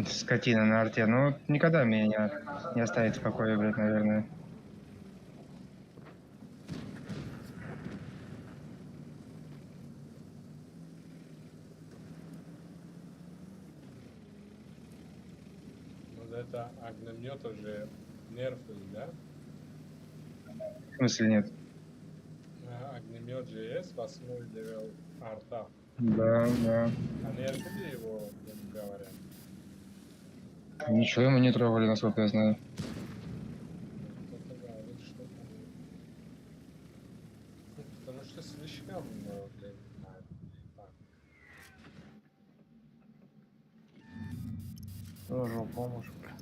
Скотина на арте. Ну, никогда меня не оставит в покое, блядь, наверное. Вот это огнемет уже нерфили, да? В смысле нет? Огнемет же есть, 8-й level арта. Да, да. А нерфили его, говорят? Ничего ему не трогали, насколько я знаю. Кто-то говорит, что там... Ну, потому что слишком, блин, так. Тоже помощь, блин.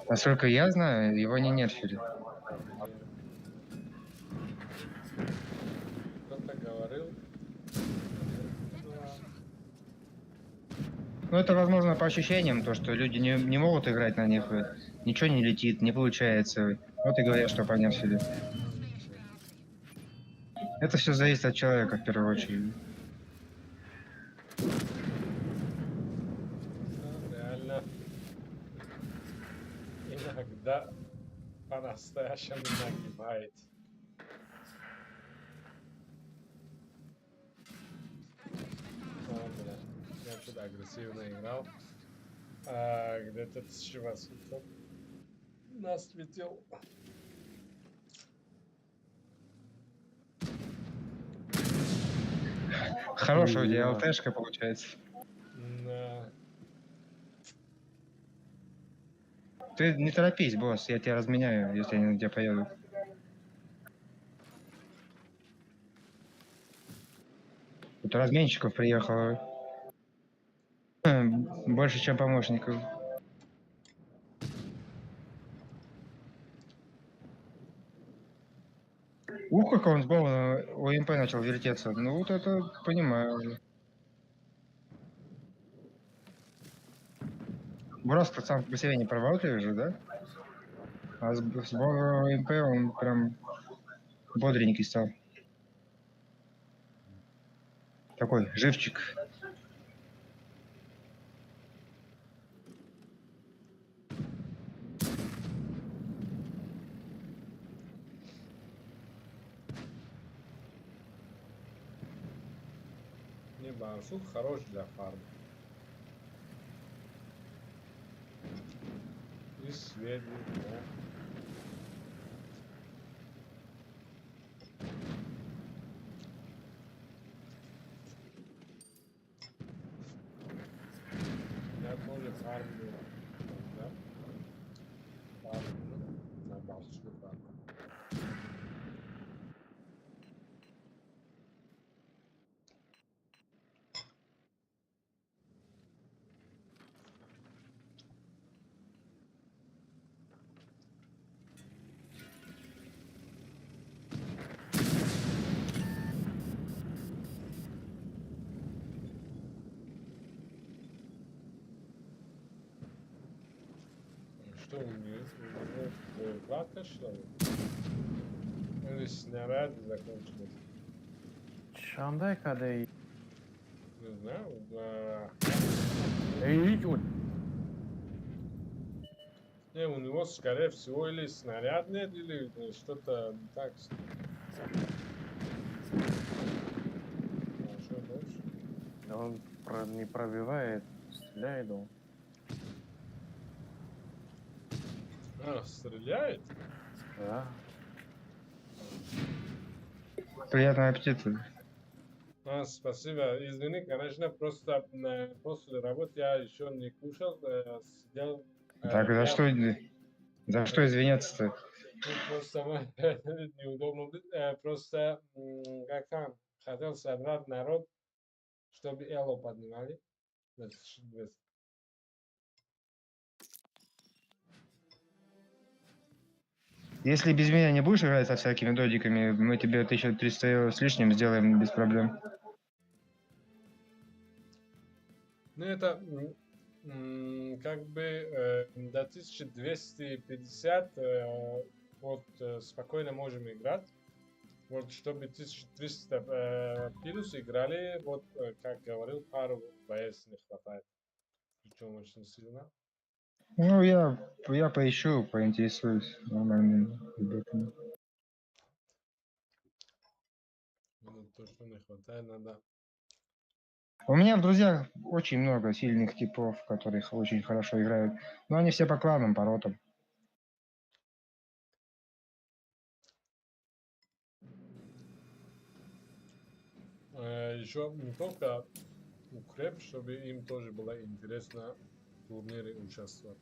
Насколько я знаю, его не нерфили. Кто-то говорил. Ну, это, возможно, по ощущениям, то, что люди не могут играть на них, ничего не летит, не получается. Вот и говорят, что понерфили. Это все зависит от человека, в первую очередь. Реально иногда по-настоящему нагибает. О, бля. Я что-то агрессивно играл. А, где-то 1800 нас летел. Хорошая у тебя ЛТшка получается. Да. Ты не торопись, босс, я тебя разменяю, если они на тебя поедут. Тут разменщиков приехало больше, чем помощников. Ух, как он с Бована ОМП начал вертеться. Ну вот это понимаю. Бураско сам по себе не проворотливый же, да? А с ОМП он прям бодренький стал. Такой живчик. Не, барсук хорош для фарма. И светит, да. Я тоже фармлю, да? Фармлю на барсук фармлю. Что у него боекладка, что ли? Или снаряды закончились? Чандай кадай. Не знаю, да. Не, у него, скорее всего, или снаряд нет, или что-то не так. А что дальше? Да он не пробивает, стреляет он. А, стреляет? Да. Приятного аппетита. А, спасибо. Извини, конечно, просто после работы я еще не кушал, сидел. Так, за что извиняться-то? Ну, просто неудобно. Просто, как там, хотел собрать народ, чтобы эло поднимали. Если без меня не будешь играть со всякими додиками, мы тебе 1300 евро с лишним сделаем без проблем. Ну это как бы до 1250 вот спокойно можем играть. Вот чтобы 1300 плюс играли, вот как говорил, пару ВС не хватает. Причем очень сильно. Ну, я поищу, поинтересуюсь нормальными ребятами. Мне точно не хватает, надо. У меня в друзьях очень много сильных типов, которых очень хорошо играют. Но они все по кланам, по ротам. Еще не только укреп, чтобы им тоже было интересно в турнире участвовать.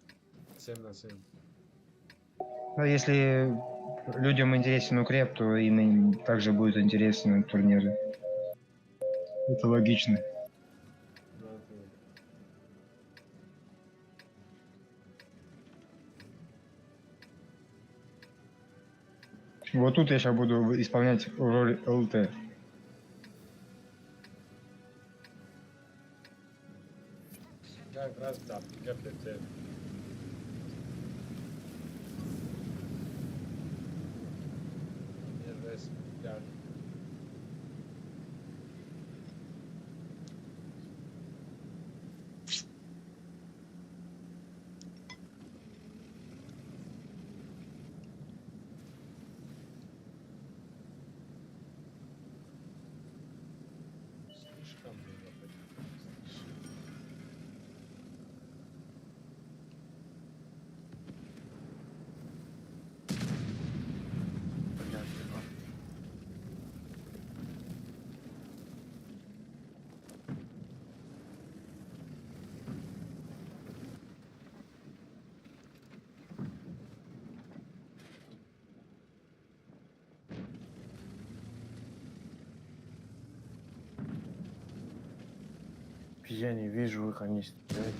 7 на 7. Но если людям интересен укреп, то им также будут интересны турниры. Это логично. Вот тут я сейчас буду исполнять роль ЛТ. Как раз да, ГПТ. Я не вижу их, они стреляют.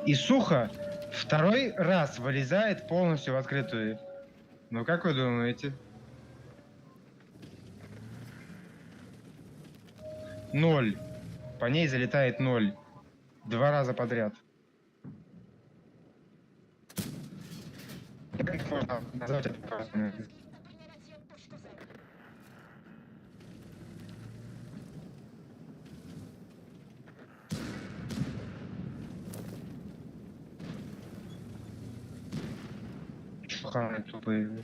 И сухо второй раз вылезает полностью в открытую. Ну как вы думаете? 0. По ней залетает 0. 2 раза подряд. Как их можно назвать? Шуханы тупые.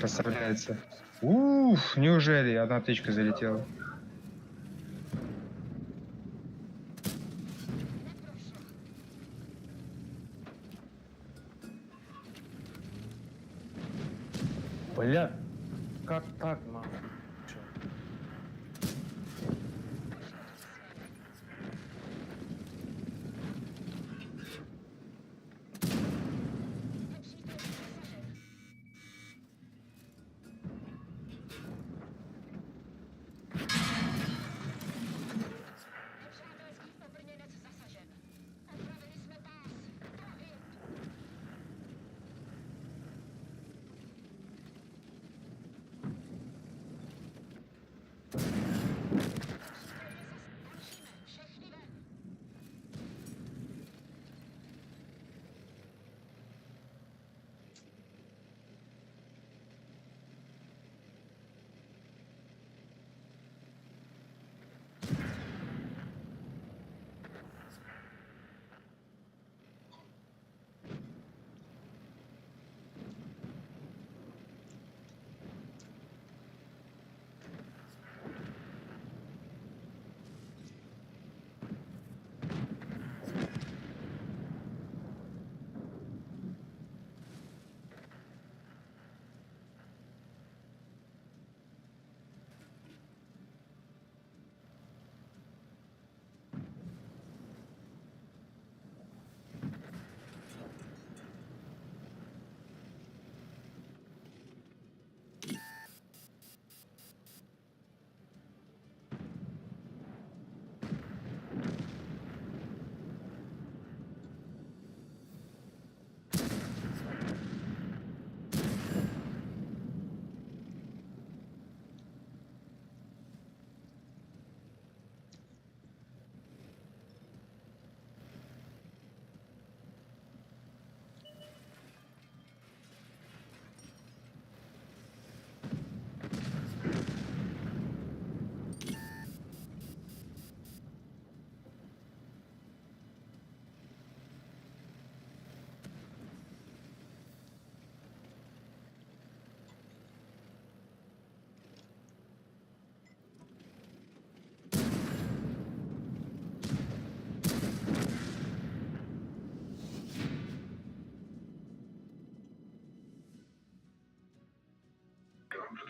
Поставляется. Уф, неужели одна тычка залетела? Бля, как так, нахуй? Чё?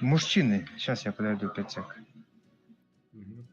Мужчины. Сейчас я подойду, 5 сек. Мгм.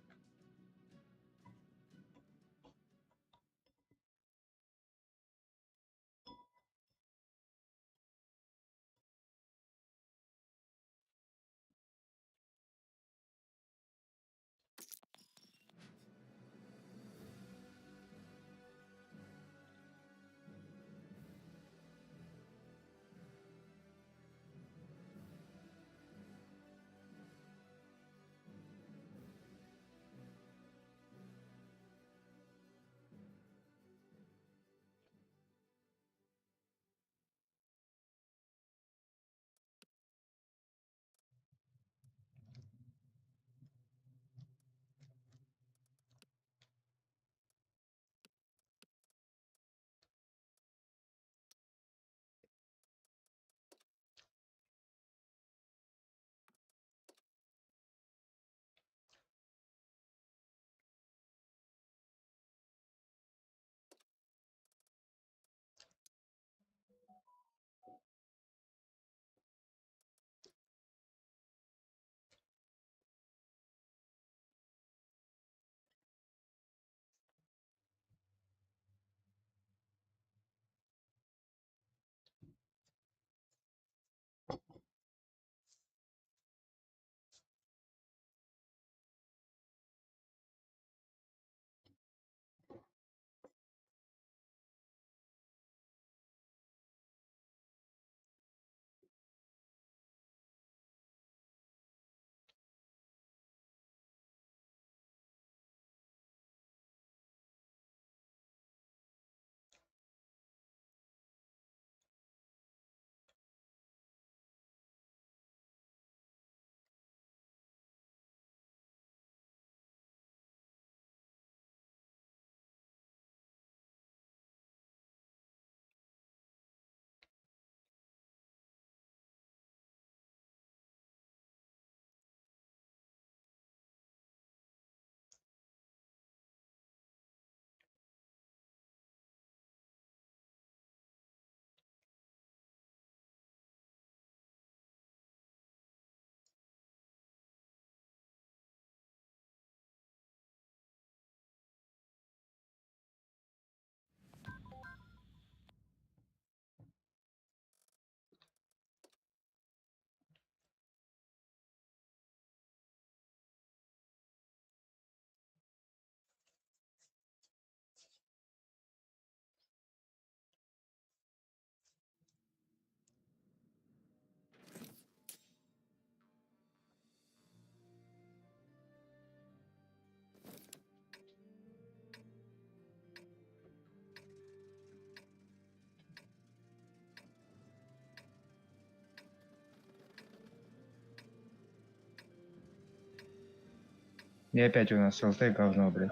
И опять у нас ЛТ говно, блядь.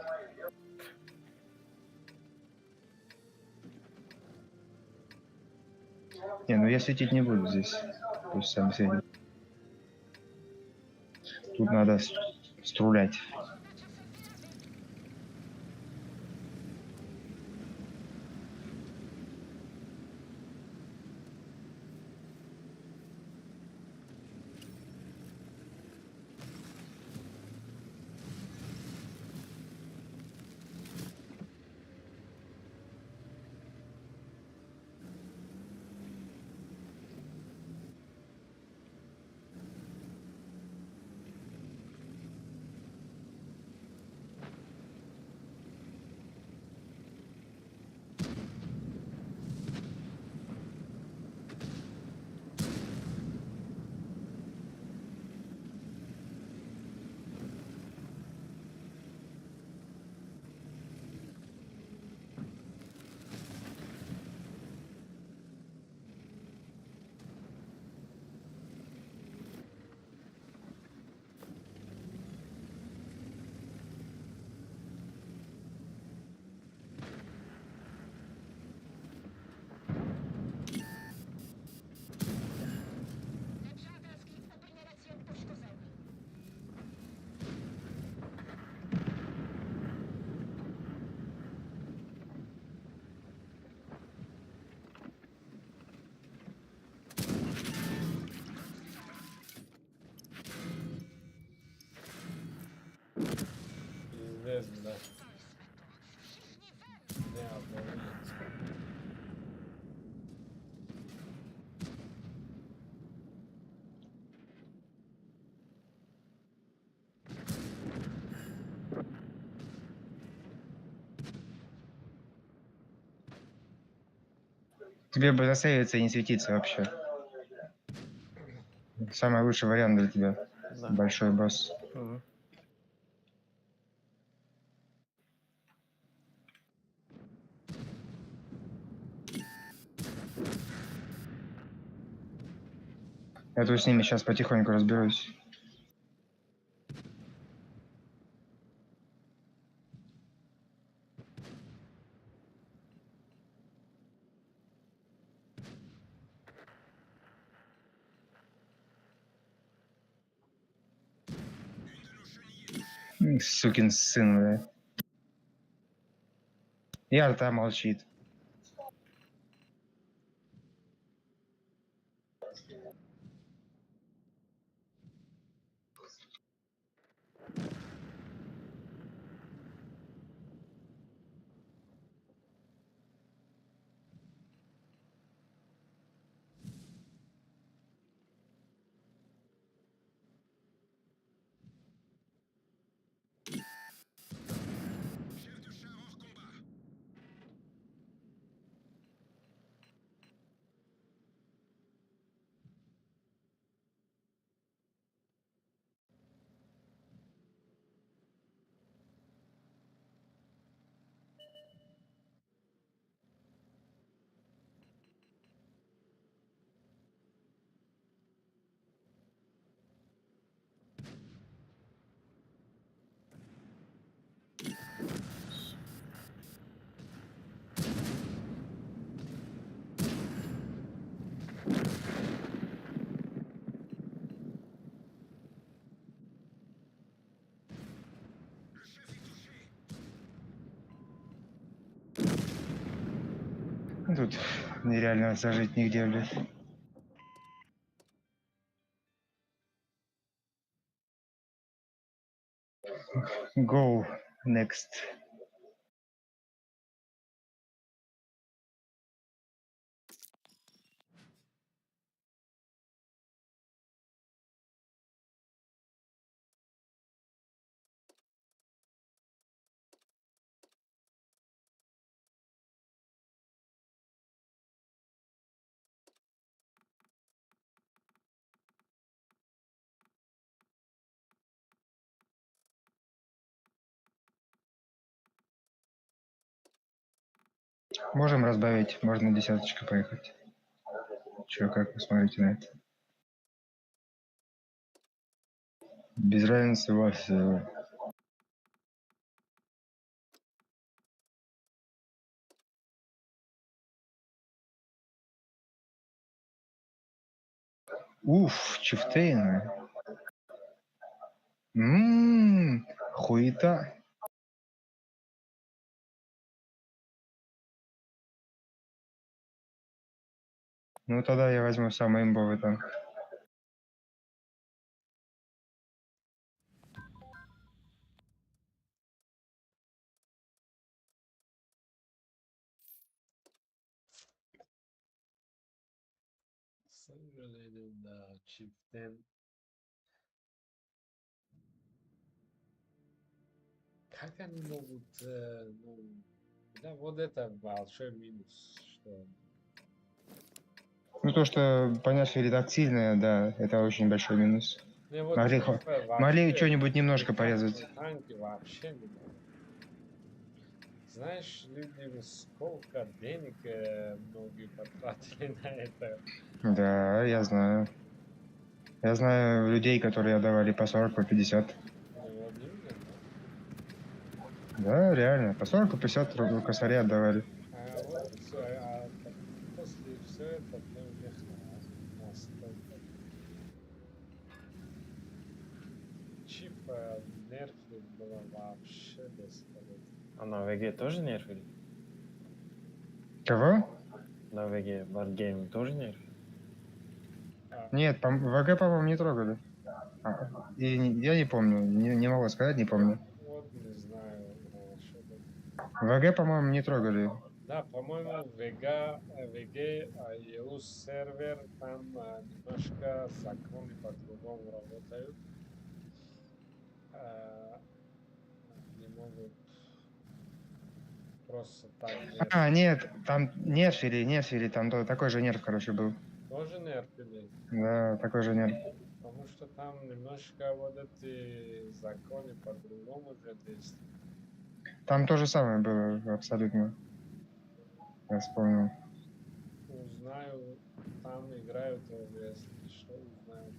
Не, ну я светить не буду здесь. Пусть сам светит. Тут надо струлять. Тебе бы засейвиться и не светиться вообще. Самый лучший вариант для тебя. Да. Большой босс. Мгм. Я тут с ними сейчас потихоньку разберусь. Сукин сын, бля. И арта молчит. Тут нереально зажить нигде, блядь. Go next. Можем разбавить, можно десяточка поехать. Чё, как вы смотрите на это? Без разницы у вас. Уф, чифтейны. Хуета. Ну тогда я возьму самый имбовый танк. К сожалению, да, Chieftain. Как они могут, ну, да, вот это большой минус, что... Ну, то, что понерфили так сильно, да, это очень большой минус. Не, вот Могли, типа могли вообще что-нибудь немножко порезать. Танки вообще не могут. Знаешь, люди сколько денег многие потратили на это. Да, я знаю. Я знаю людей, которые отдавали по 40, по 50. Ну, вот именно, да. Да, реально, по 40, по 50 косарей отдавали. А вот все, а после все это для них настолько. Чип нерфили было вообще бесполезно. А на ВГ тоже нерфили? Кого? На ВГ Wargaming тоже нерфили? Нет, ВГ, по-моему, не трогали. Я не помню, не могу сказать, не помню. Вот не знаю. ВГ, по-моему, не трогали. Да, по-моему, ВГ, EU сервер, там немножко законы по-другому работают. Не могут просто так. А, нет, Там нерфили, там такой же нерв, короче, был. Тоже нерфили? Да, такой же нерв. Потому что там немножко вот эти законы по-другому уже действуют. Там то же самое было, абсолютно. Я вспомнил. Узнаю, там играют, если что, узнаю.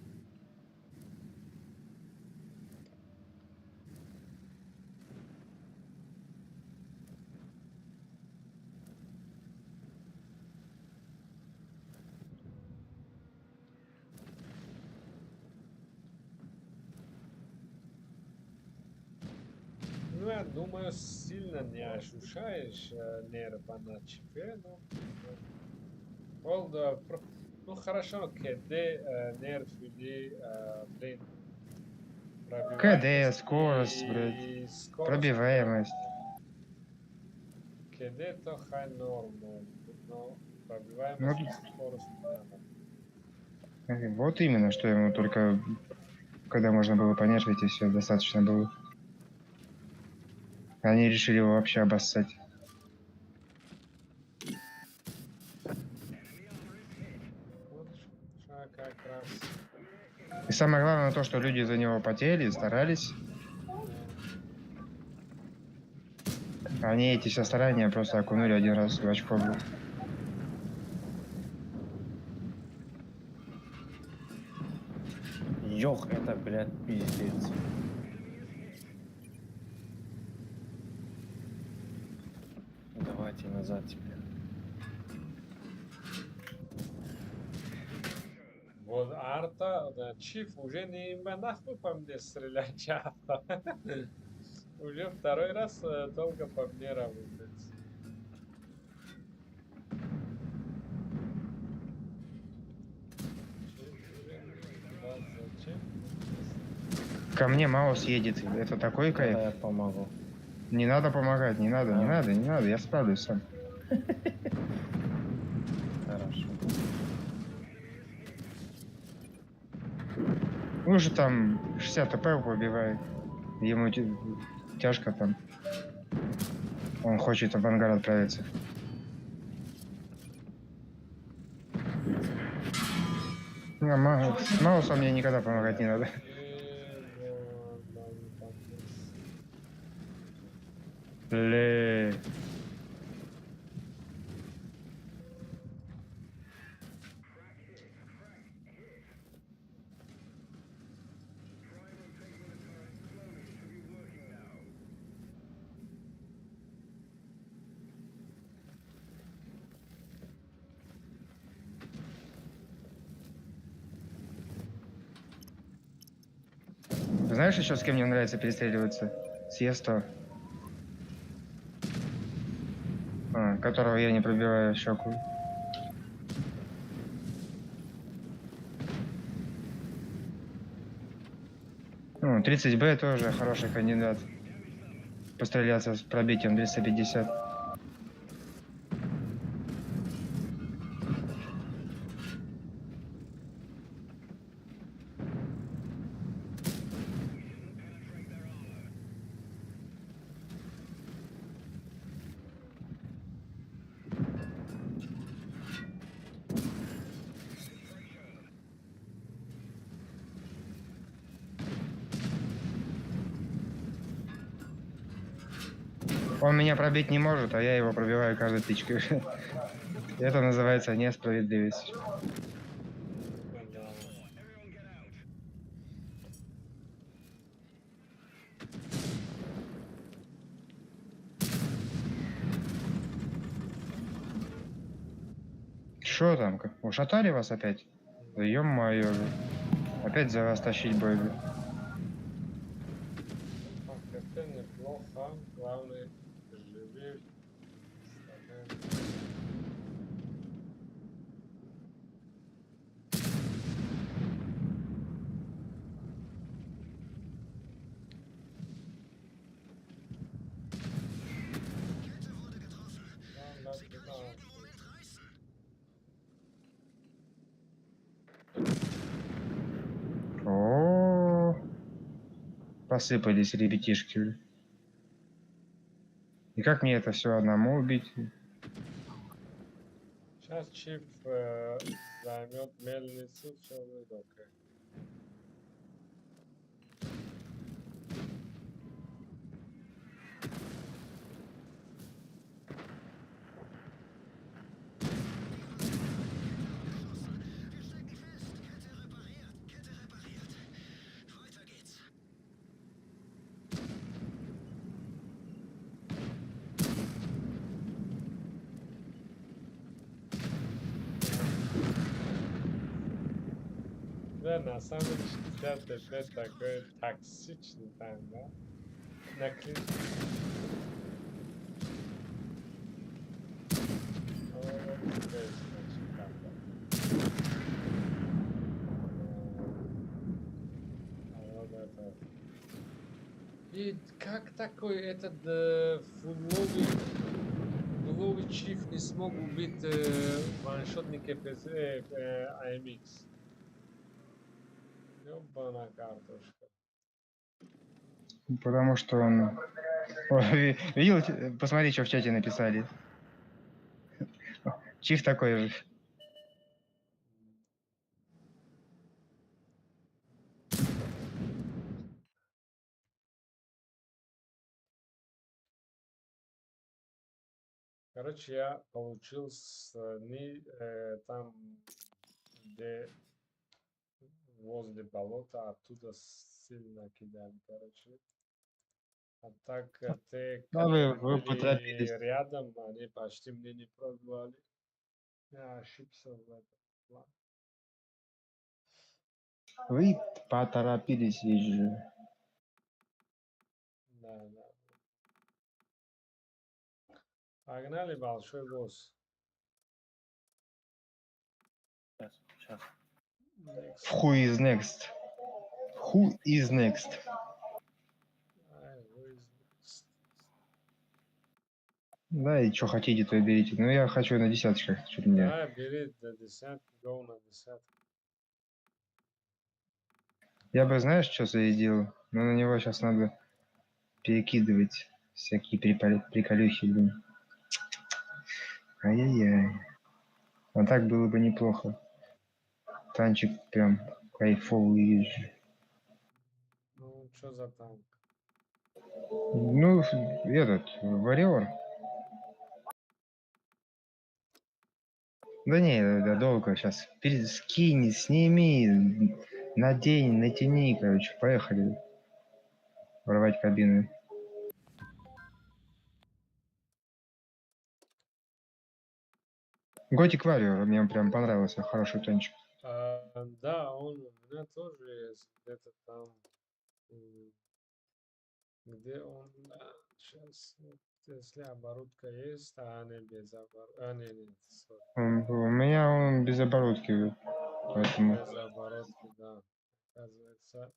Ну, я думаю, сильно не ощущаешь нерва на чипе, но... Ну, хорошо, КД, нерв или, блин, КД, скорость, блядь, пробиваемость. КД то хай норм, но пробиваемость, ну, скорость не надо. Вот именно, что ему только, когда можно было понервить, и все, достаточно было. Они решили его вообще обоссать. И самое главное то, что люди за него потели, старались. Они эти все старания просто окунули один раз в очко. Ёх, это, блядь, пиздец. Давайте назад теперь. Вот арта, да, Чиф уже не нахуй по мне стрелять часто. Уже второй раз только по мне работает. Ко мне Маус едет, это такой кайф. Да, я помогу. Не надо помогать, не надо, не надо, не надо, я справлюсь сам. Хорошо. Уже там 60 ТП побивает. Ему тяжко там. Он хочет в ангар отправиться. Ну, Маусу мне никогда помогать не надо. Ле. Знаешь еще с кем мне нравится перестреливаться? С Е100. Которого я не пробиваю щеку. Ну, 30Б тоже хороший кандидат. Постреляться с пробитием 250. Он меня пробить не может, а я его пробиваю каждой тычкой. Это называется несправедливость. Шо там? Ушатали вас опять? Да ё-моё. Опять за вас тащить бой. Это неплохо. Главное, живи. О, посыпались ребятишки. И как мне это все одному убить? Сейчас Чиф займет мельницу, все будет окей. Да, на самом деле 65 такой токсичный там, да? На клип. Окей, значит, так, да. А вот это. И как такой этот фуловый чиф не смог убить ваншотник КПЗ, AMX? Ёбана картошка. Потому что он... О, видел, посмотри, что в чате написали. Чиф такой же. Короче, я получил с, не, там, где возле болота, оттуда сильно кидали, короче. А так те, Да, вы, которые вы были поторопились. рядом, они почти мне не пробовали. Я ошибся в этом плане. Вы поторопились, вижу. Да. Погнали, большой босс. Сейчас, сейчас. Next. Who is next? Who is next? Ай, who is next? Да, и что хотите, то и берите. Но я хочу на десяточках, чё-то мне. Да, бери до десятки, go на десятку. Я бы, знаешь, что зарядил? Но на него щас надо перекидывать всякие приколюхи, блин. Ай-яй-яй. А так было бы неплохо. Танчик прям кайфовый. Ну, чё за танк? Ну, этот, Warrior. Да не, да, долго щас. Скинь, сними, надень, натяни, поехали. Воровать кабины. Gothic Warrior мне прям понравился, хороший танчик. Да, он у меня тоже есть, где-то там. Где он? Да, щас, вот, если оборудка есть, а не без оборудки. А, не, не, сори. У меня он без оборудки, поэтому... Без оборудки, да. Оказывается,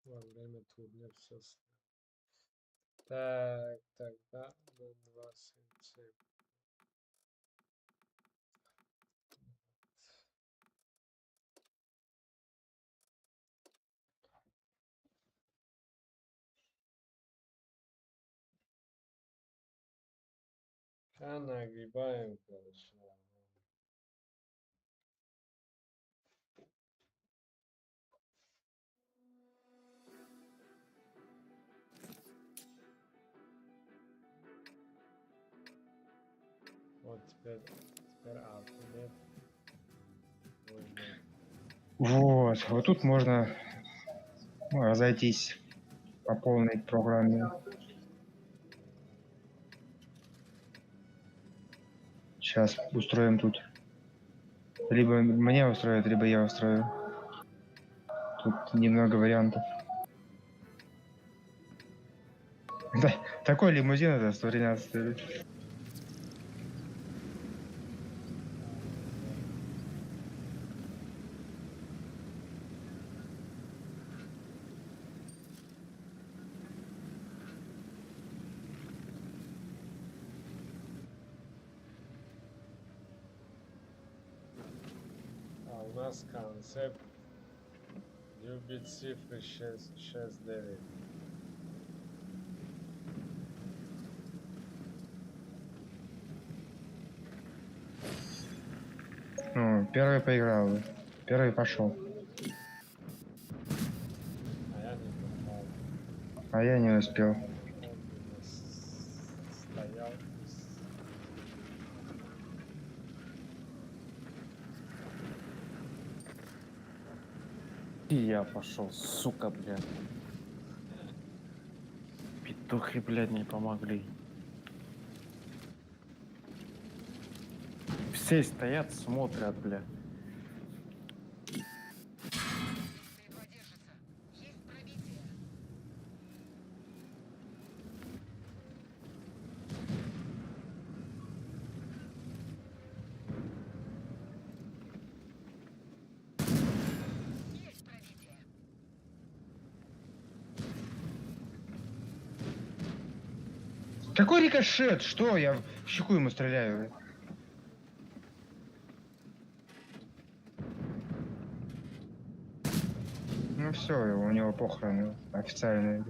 во время турнира все снял. Так, тогда на 2, 7, 7. Ща нагибаем, короче. Вот теперь автомат. Вот тут можно, разойтись по полной программе. Сейчас устроим тут. Либо меня устроят, либо я устрою. Тут немного вариантов. Да, такой лимузин это 113. А у нас концепт любит цифры 6, 6, 9. Первый поиграл, первый пошел. А я не попал. А я не успел. Он меня стоял И я пошел, сука, блядь. Петухи, блядь, не помогли. Все стоят, смотрят, блядь. Едва держится. Есть пробитие. Есть пробитие. Какой рикошет? Что? Я в щеку ему стреляю. Блядь. Ну все, у него похороны официальные.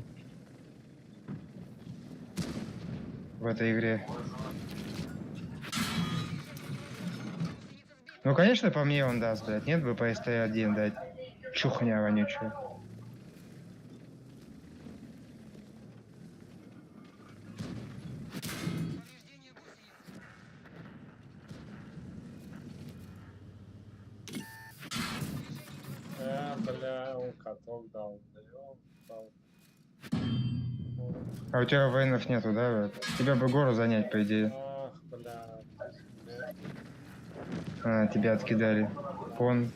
В этой игре. Ну, конечно, по мне он даст, блядь. Нет бы по СТ-1 дать. Чухня вонючая. Повреждение гусеницы. Бля, он каток дал. Да, А у тебя воинов нету, да, блядь? Тебя бы гору занять, по идее. Ах, бля. Нет, А, тебя откидали. Пон.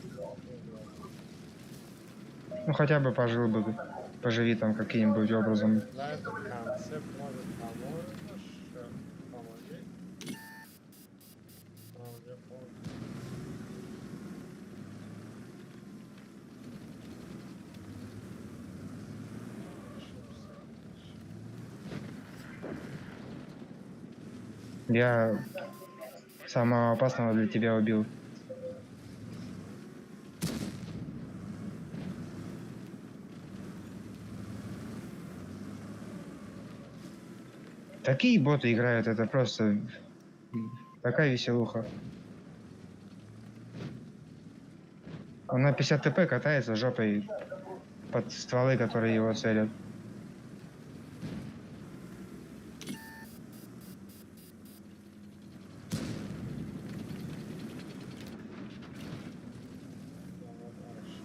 Ну хотя бы пожил бы. Поживи там каким-нибудь образом. На этот концепт может поможешь? Помоги. А, уже поздно. Ошибся. Я самого опасного для тебя убил. Такие боты играют, это просто такая веселуха. Он на 50 ТП катается жопой под стволы, которые его целят. Давай дальше.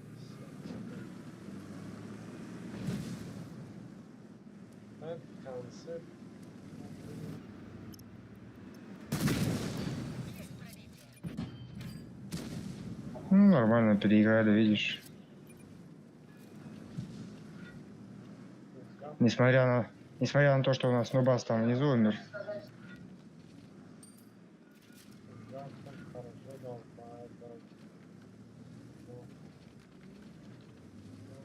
Всё, теперь. На этот концепт. Есть пробитие. Ну, нормально переиграли, видишь. Гам, Несмотря на то, что у нас Нубас там внизу умер. гам там хорошо дал по дороге. Ну. Ну.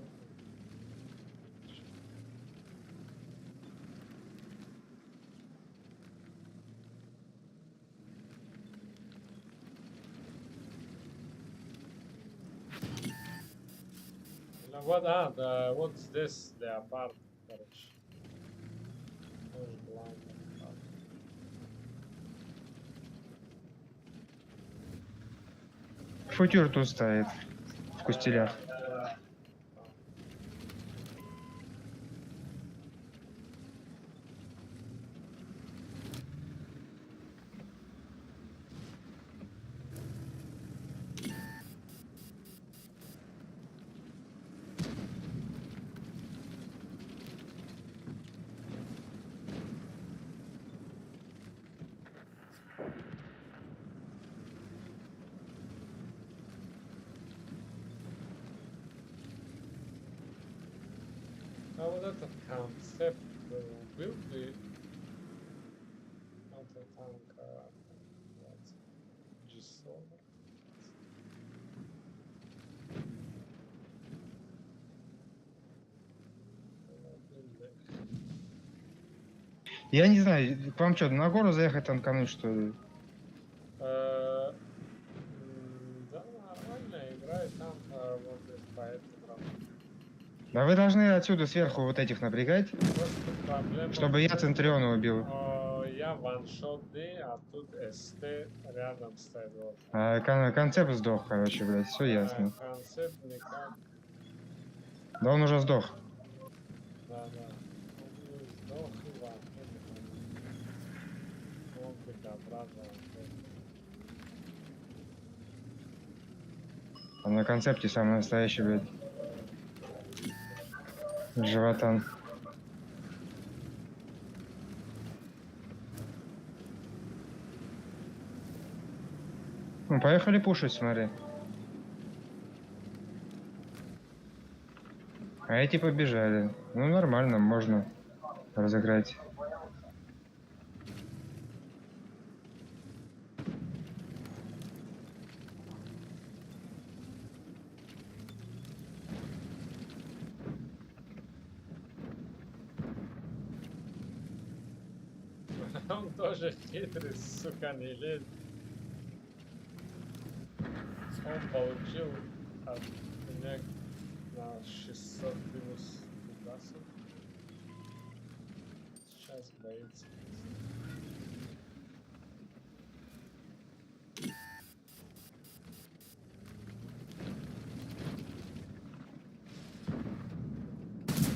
Ну вот, да, вот здесь леопард, короче. Тоже главный леопард. Футюр тут стоит, в кустелях. Да. А вот этот концепт был бы антитанка, называется, G40. Я не знаю, к вам что, на гору заехать танкануть, что ли? Да, нормально играет там, вот здесь по этому работает. Да вы должны отсюда сверху вот этих напрягать, Просто проблема чтобы я Центуриона убил. Я Я ваншот Д, а тут СТ рядом стоит. Вот. А, концепт сдох, короче, блядь, все ясно. А, концепт никак. Да он уже сдох. Да, да. Он сдох и вообще не мог быть обратно. А на концепте самый настоящий, блядь. Животан. Ну, поехали пушить, смотри. А эти побежали. Ну, нормально, можно разыграть. Он тоже хитрый, сука, не лезет. Он получил от меня на 600 плюс 15. Сейчас боится.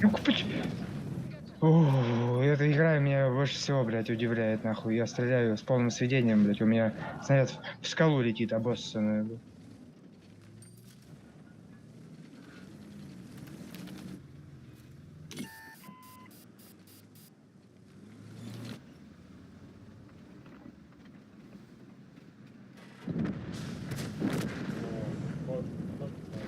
Ну, купить. О, эта игра меня больше всего, блядь, удивляет, нахуй. Я стреляю с полным сведением, блядь. У меня снаряд в скалу летит, обоссанный. Блядь. О, вот, вот так.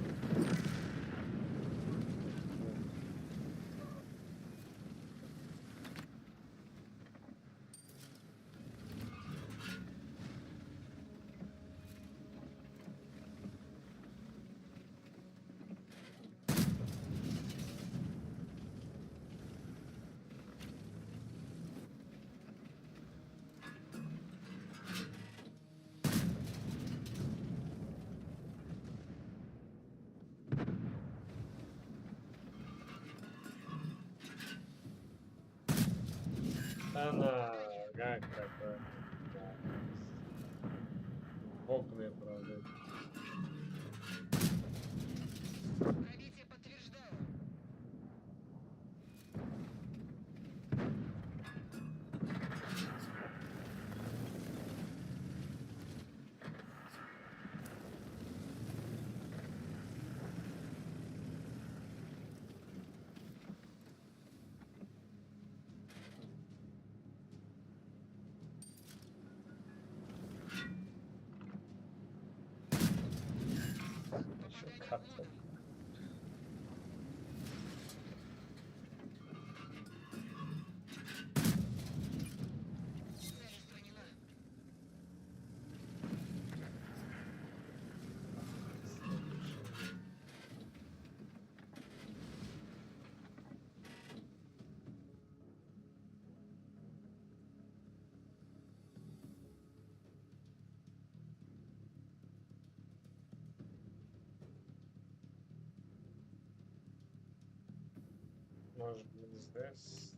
Она как такое? Да. В окна, правда. Пробитие подтверждаю. Еще карта. Цель устранена. Может быть, здесь.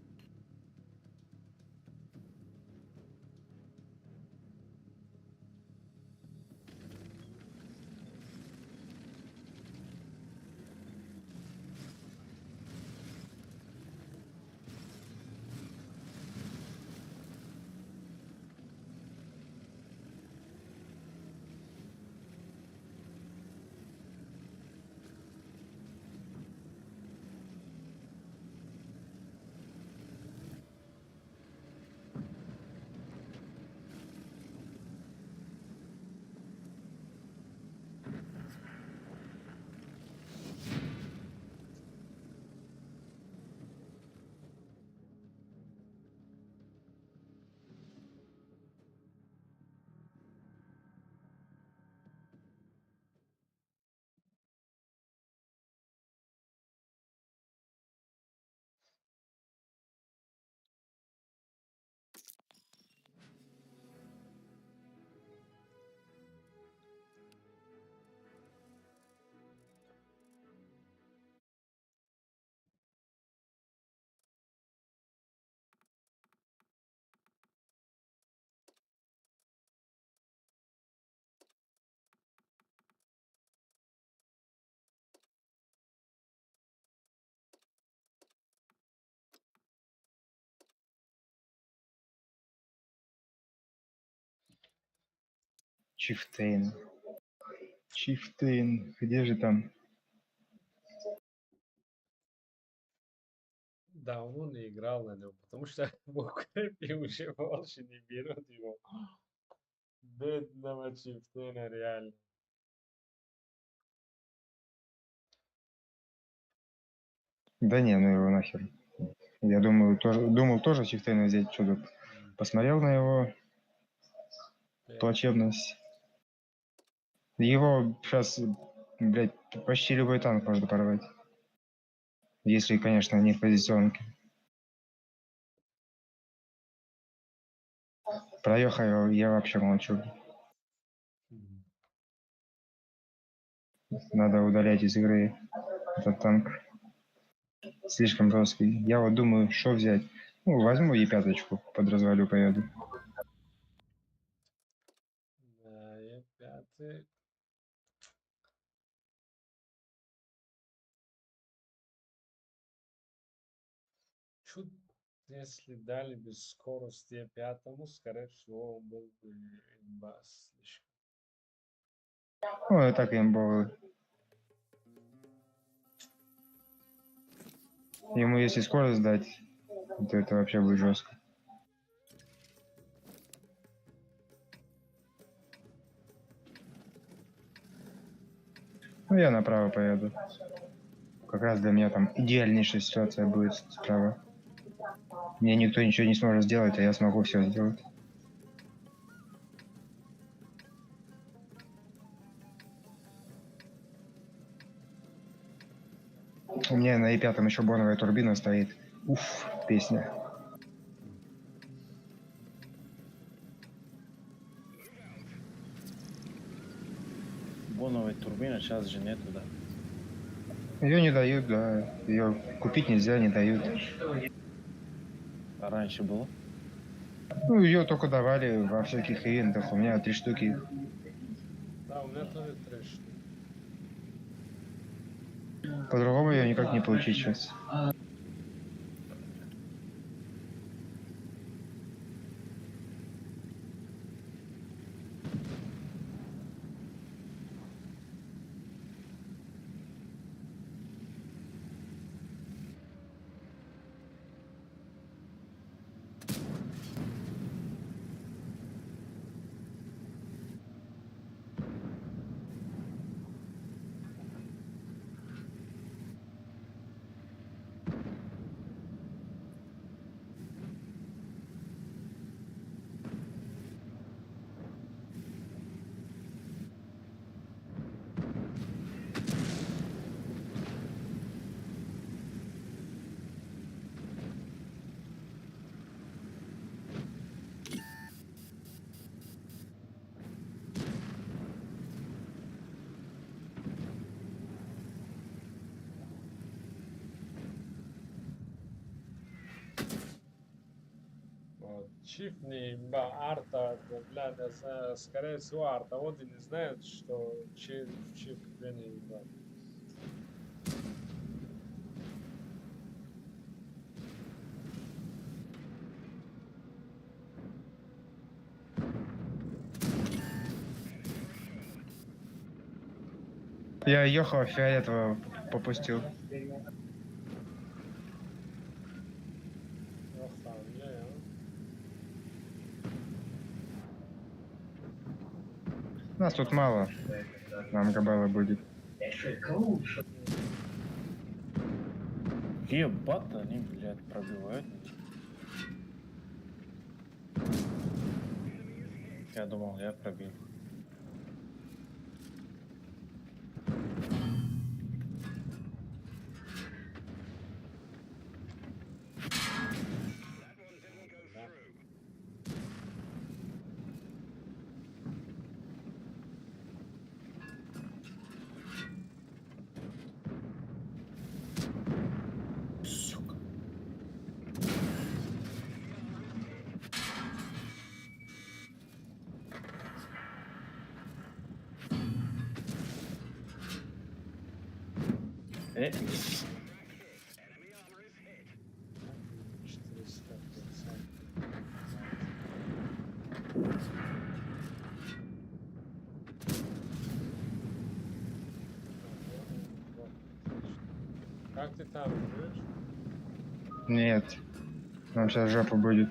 Chieftain. Chieftain. Где же там? Давно не играл на нем, потому что в укрепе уже больше не берут его. Бедного Chieftain, реально. Да не, ну его нахер. Я думаю, тоже, думал тоже Chieftain взять, что-то посмотрел на его плачевность. Его сейчас, блядь, почти любой танк можно порвать. Если, конечно, не в позиционке. Про Йоха я вообще молчу. Надо удалять из игры этот танк. Слишком жесткий. Я вот думаю, что взять. Ну, возьму и пяточку под развалю поеду. Да, Е5. Чуть если дали бы скорость Е5, скорее всего, он был бы имба слишком. Ну, это так имбовый. Ему если скорость дать, то это вообще будет жестко. Ну, я направо поеду. Как раз для меня там идеальнейшая ситуация будет справа. Мне никто ничего не сможет сделать, а я смогу все сделать. У меня на Е5 еще боновая турбина стоит. Уф, песня. Боновой турбины сейчас же нету, да? Ее не дают, да. Ее купить нельзя, не дают. А раньше было? Ну, ее только давали во всяких ивентах. У меня 3 штуки. Да, у меня тоже 3 штуки. По-другому ее никак не получить сейчас. Чиф не имба, арта, бля, да, скорее всего, арта. Вот и не знают, что чиф, чиф не имба. Я ехал, фиолетового попустил. Нас тут мало. Нам габала будет. Ебать, они, блядь, пробивают. Я думал, я пробил. Сука. Э, 450. Как ты там живешь? Нет. Нам сейчас жопа будет.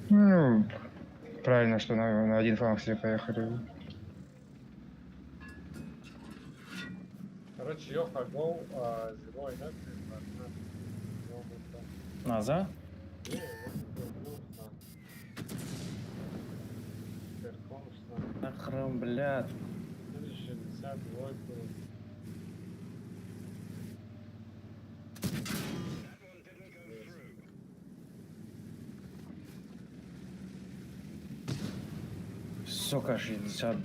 Ну, правильно, что на один фланг все поехали. Короче, Йоха, go, зимой, да? Ты Назад? Не, вот, ну, Нахрен, блядь. 62. Сука, 60.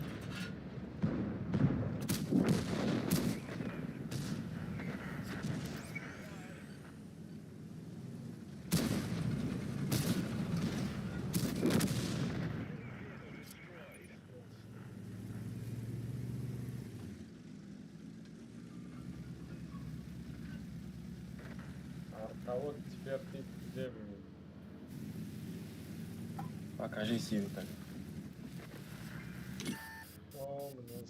А вот теперь ты где, блин? Покажи силу так. О, мне.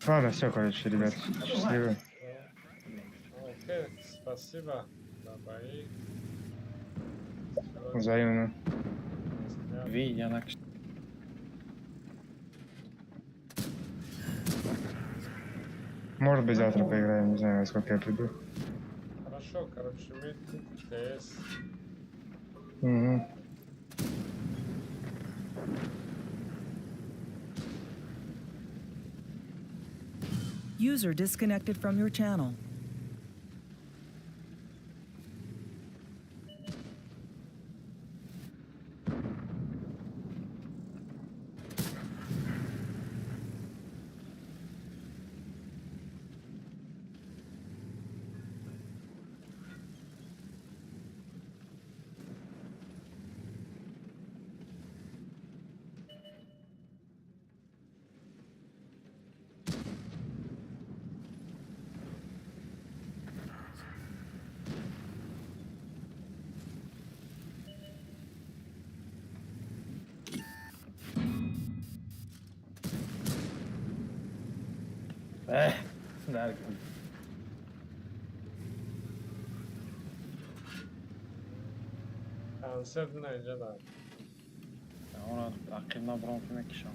Ладно, все, короче, ребят. Счастливо. Окей, спасибо за бои. Всё, Взаимно. до свидания. Ви, я на. Может быть, завтра поиграем, не знаю, во сколько я приду. Хорошо, короче, мы тут ТС. Угу. User disconnected from your channel. Эх, да. Концерт на инҷа дар. Она ақиб набром ки мекишам.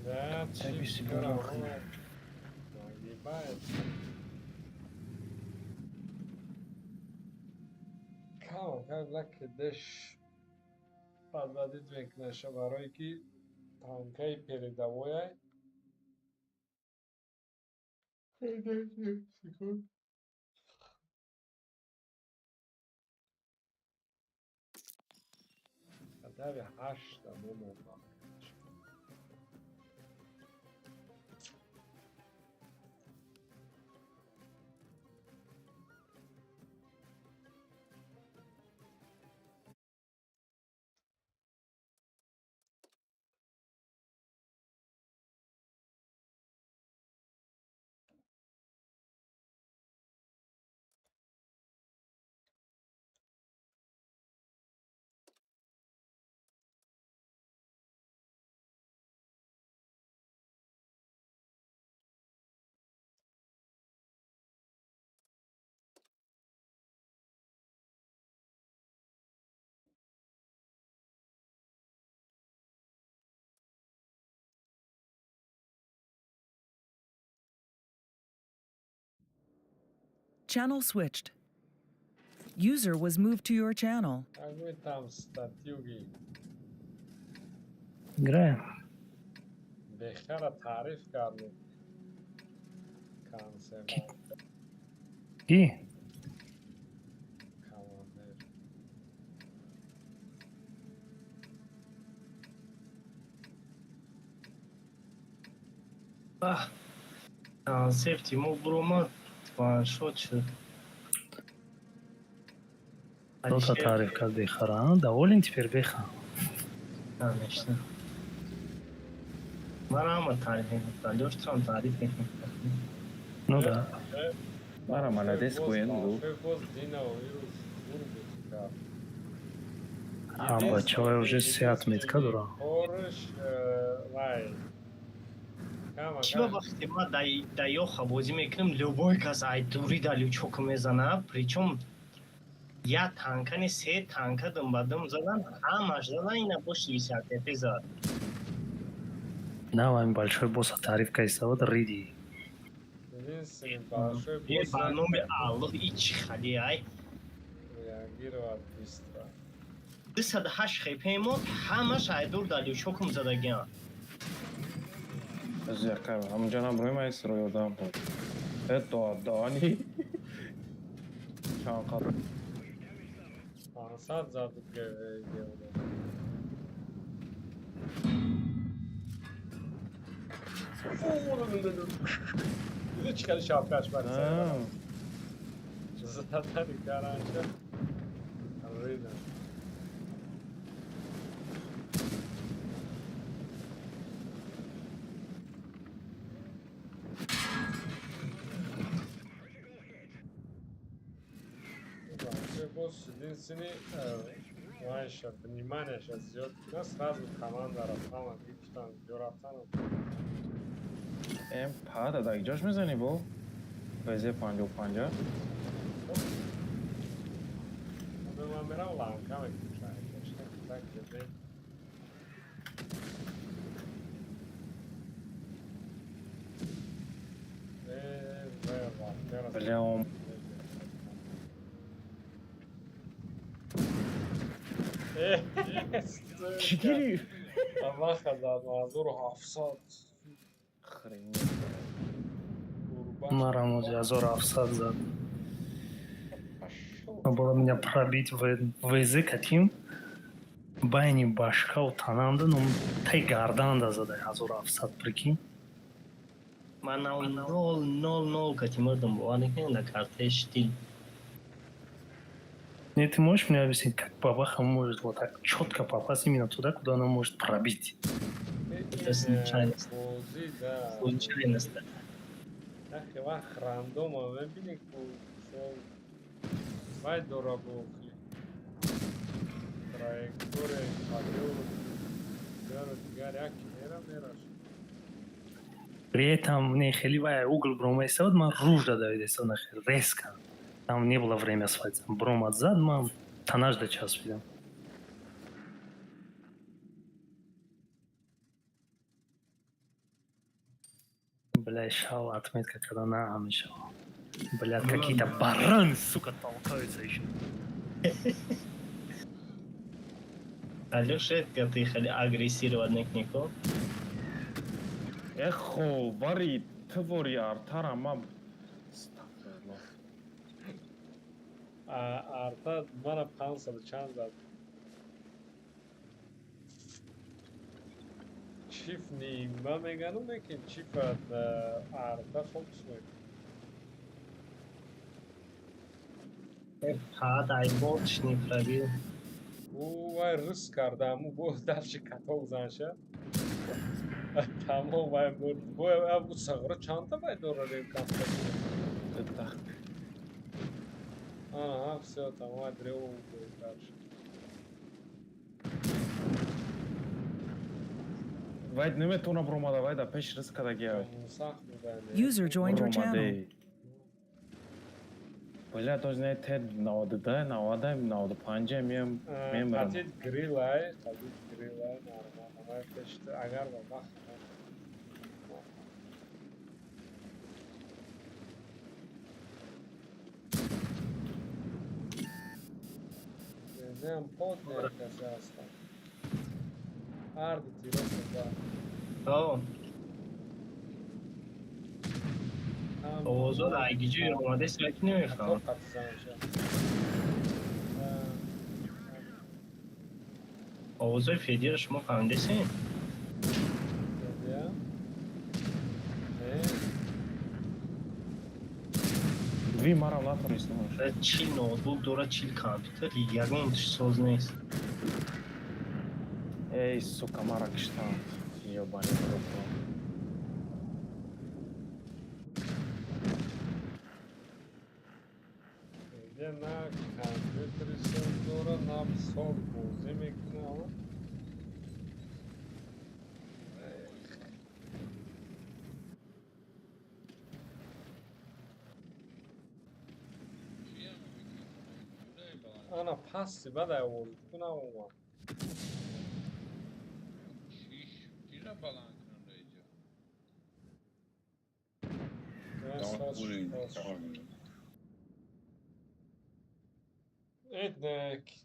Да, Тебе чип себе нахуй. Нагибается. Кам, как лак деш подводить мекунаша, барое ки танкаи передовояй. Секунд. Дави ҳашта бумонда. Channel switched. User was moved to your channel. Как вы там, статюги? Играем. Бехара таъриф кардем. Консерва. Ки? Командир. Концепти мо буромад, ваншот шуд. Кто-то тариф кард бехара. Доволен теперь, беха? Конечно. Ман ҳама таъриф мекунам. Лёш, туам таъриф мекунам. Ну да. Мара молодец, гӯен гу. Боз дина ирӯз зур буд кард. Ҳам бачаҳои уже се отметка дорам. Корш вай. Кама Чӣ ба вақте ма да Ёха бозӣ мекунем, любой кас ай дури да лючок мезана, причём як танка не, се танка дум ба дум задан, ҳамаш задан, ина бо 60 ТП зад. На, вами большой босса тариф кайсавад риди. Единственный большой Е, босс ба номи Аллоҳ, и чӣ хали ай? Реагировать быстро. 208 хп мо, ҳамаш ай дур да лючокум задагиан. Ҳамунҷа наброем, ай сиро ёрдам буд. Э, додани. Чанд қад 500 зад ГВГ. Диди чӣ хеле шапкаш бар На. задани каранча рина. Босс единственный вайша внимание сейчас зиёд кунад, сразу команда рафтан, гирифтан, ҷо рафтан. Эм пада дар ҷош мезанӣ бо? ВЗ 55. Ман мерам ланка мекушам. Так где. Бля, он чӣ гирифт? Бабаха зад 1700. Охренеть. Марам 1700 зад. Надо было меня пробить в ВЗ каким байни башкау тананда, ну тай гарданда зада 1700, прикинь. Ман 0 0 0 кати мурдам, бовар накунед, дар картаи штил. Нет, ты можешь мне объяснить, как бабаха может вот так четко попасть именно туда, куда она может пробить? Это случайность. Бозӣ да. Случайность. Яхе вақт рандома мебинӣ ку мисол вай дора бохли. Траектория, подъём, дигару дигар яке мера мераш. При этом мне хели вай угол бромайсавад, ман ружда давидеса нахер, резко. Там не было время схватиться. Бромад зад, ман танаж да часпидам. Бля, шал отметка, когда на амишал. Бля, какие-то бараны, сука, толкаются еще. Алёша, ты хали агрессировать накнико. Э, ховари твори артара ма. Астағфируллоҳ. Арта мана 500 чанд зад. Чиф нима мегану лекин чифа арта фокус мекунад. Пад ай борч не пробил. Ӯ вай риск карда, аму бо дальше каток занша. Тамом вай бурд. Бо абу сағра чандта вай дора рем кафта. Ага, всё, там вай дрёво будет дальше. Вай наметавона бромада, вай да пеш риск кардагия. Сахт буда. User joined your channel. Бромаде. Бля, то знае те 92, 90, 95 мием мемирам. Қатид грилай, қатид грилай, нормально. Вай пешта агар ба вақт Нем потне касе ҳастам. Ҳарду тироса да. О, Ҳам Овозҳо айгиҷои омадест, ки намефаҳмам. Овозҳои Федиро шумо фаҳмидесен? Дви марам натонистам. 40 ноутбук дорад, 40 компютер, ягон соз нест. Эй, сука, мара киштанд. Ёбаный в рот. На компютери соз дора, на соз бозӣ мекунад. Ана пасти баъд овоз кунам омад.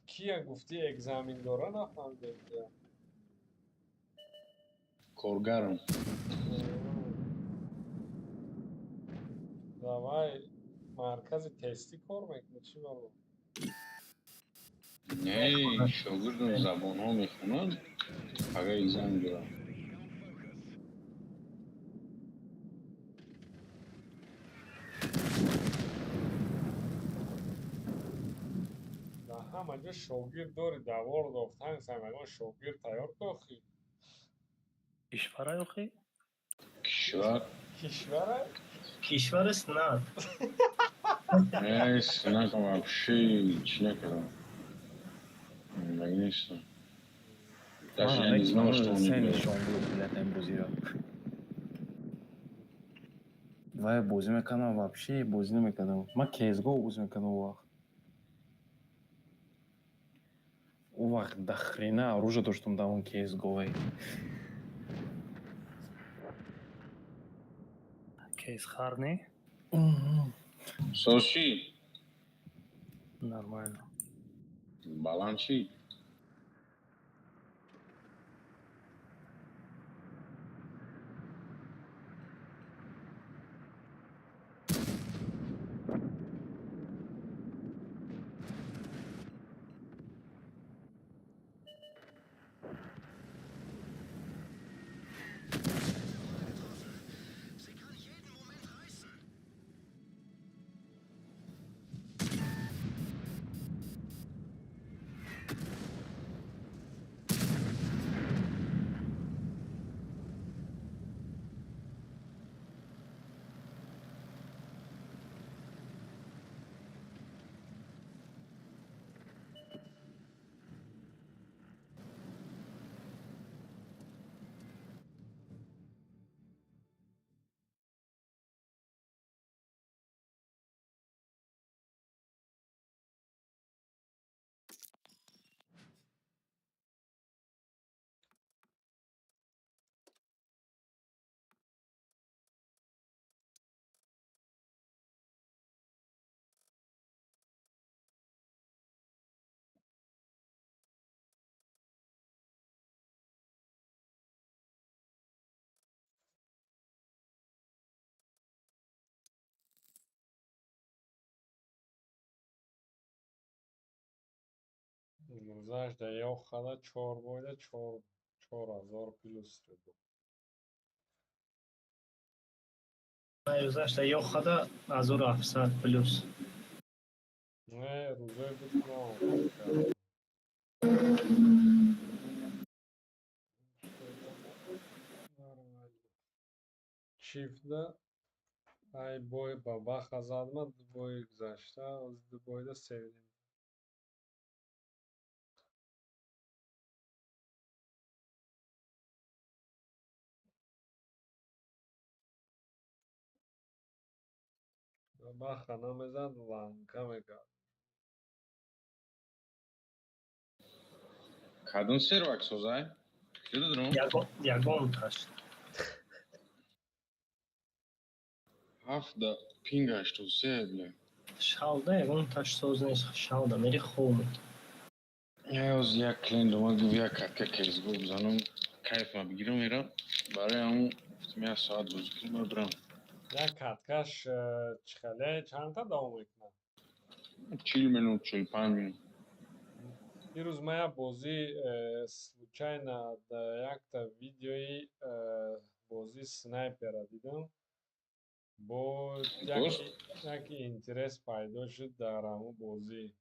Кия гуфти экзамен дора, нафаҳмидем. Коргарам. Давай, маркази тестӣ кор мекунӣ, чӣ бало? Не, шогирдам забонҳо мехонад, агар экзамен дорам. Дар ҳама ҷо шогирд дори, дар World of Tanks ҳам ягон шогирд тайёр кохӣ? Кишвара охи? Кишвар. Кишвара? Кишвари снат. Не, снатам вообще чӣ накардам. Нестам. Даже я не знал, что он играет. Нишон буд, блядь, ин бозиро. Вай бозӣ мекардам, вообще бозӣ намекардам. Ман CSGO бозӣ мекардам он вақт. Он вақт до хрена оружие доштам дар он CSGO. Кейс хар не? Соз чӣ? Нормально. Баланд чӣ? Sie kann jeden Moment reißen. Гузашт дар ёхада чор бойда 4000 плюс буд. Гузашта ёхада 1700 плюс. Не, рӯзое буд, ки ман оғоз кардам. Чифда ай бой ба баха задма, ду бои гузашта, ду бойда севним. Баха намезад, ланка мекард. Кадом сервак созай? Кида дурум? Ягонташ. Ҳафт да пинг 83, бля. Шалда ягонташ соз нест, шалда мери хоб. Ёз як клиент омад, гуфт, як катка CSGO бизанам, кайфма бигирам, мерам. Барои ҳамун гуфтам, як соат бозӣ кунам, бирам. Як каткаш чихеле чандта давом мекунад? 40 минут, 45 минут. Дирӯз ман як бозӣ случайно дар якта видеои бозии снайпера дидам. Бо яке интерес пайдо шуд дар ҳамун бозӣ.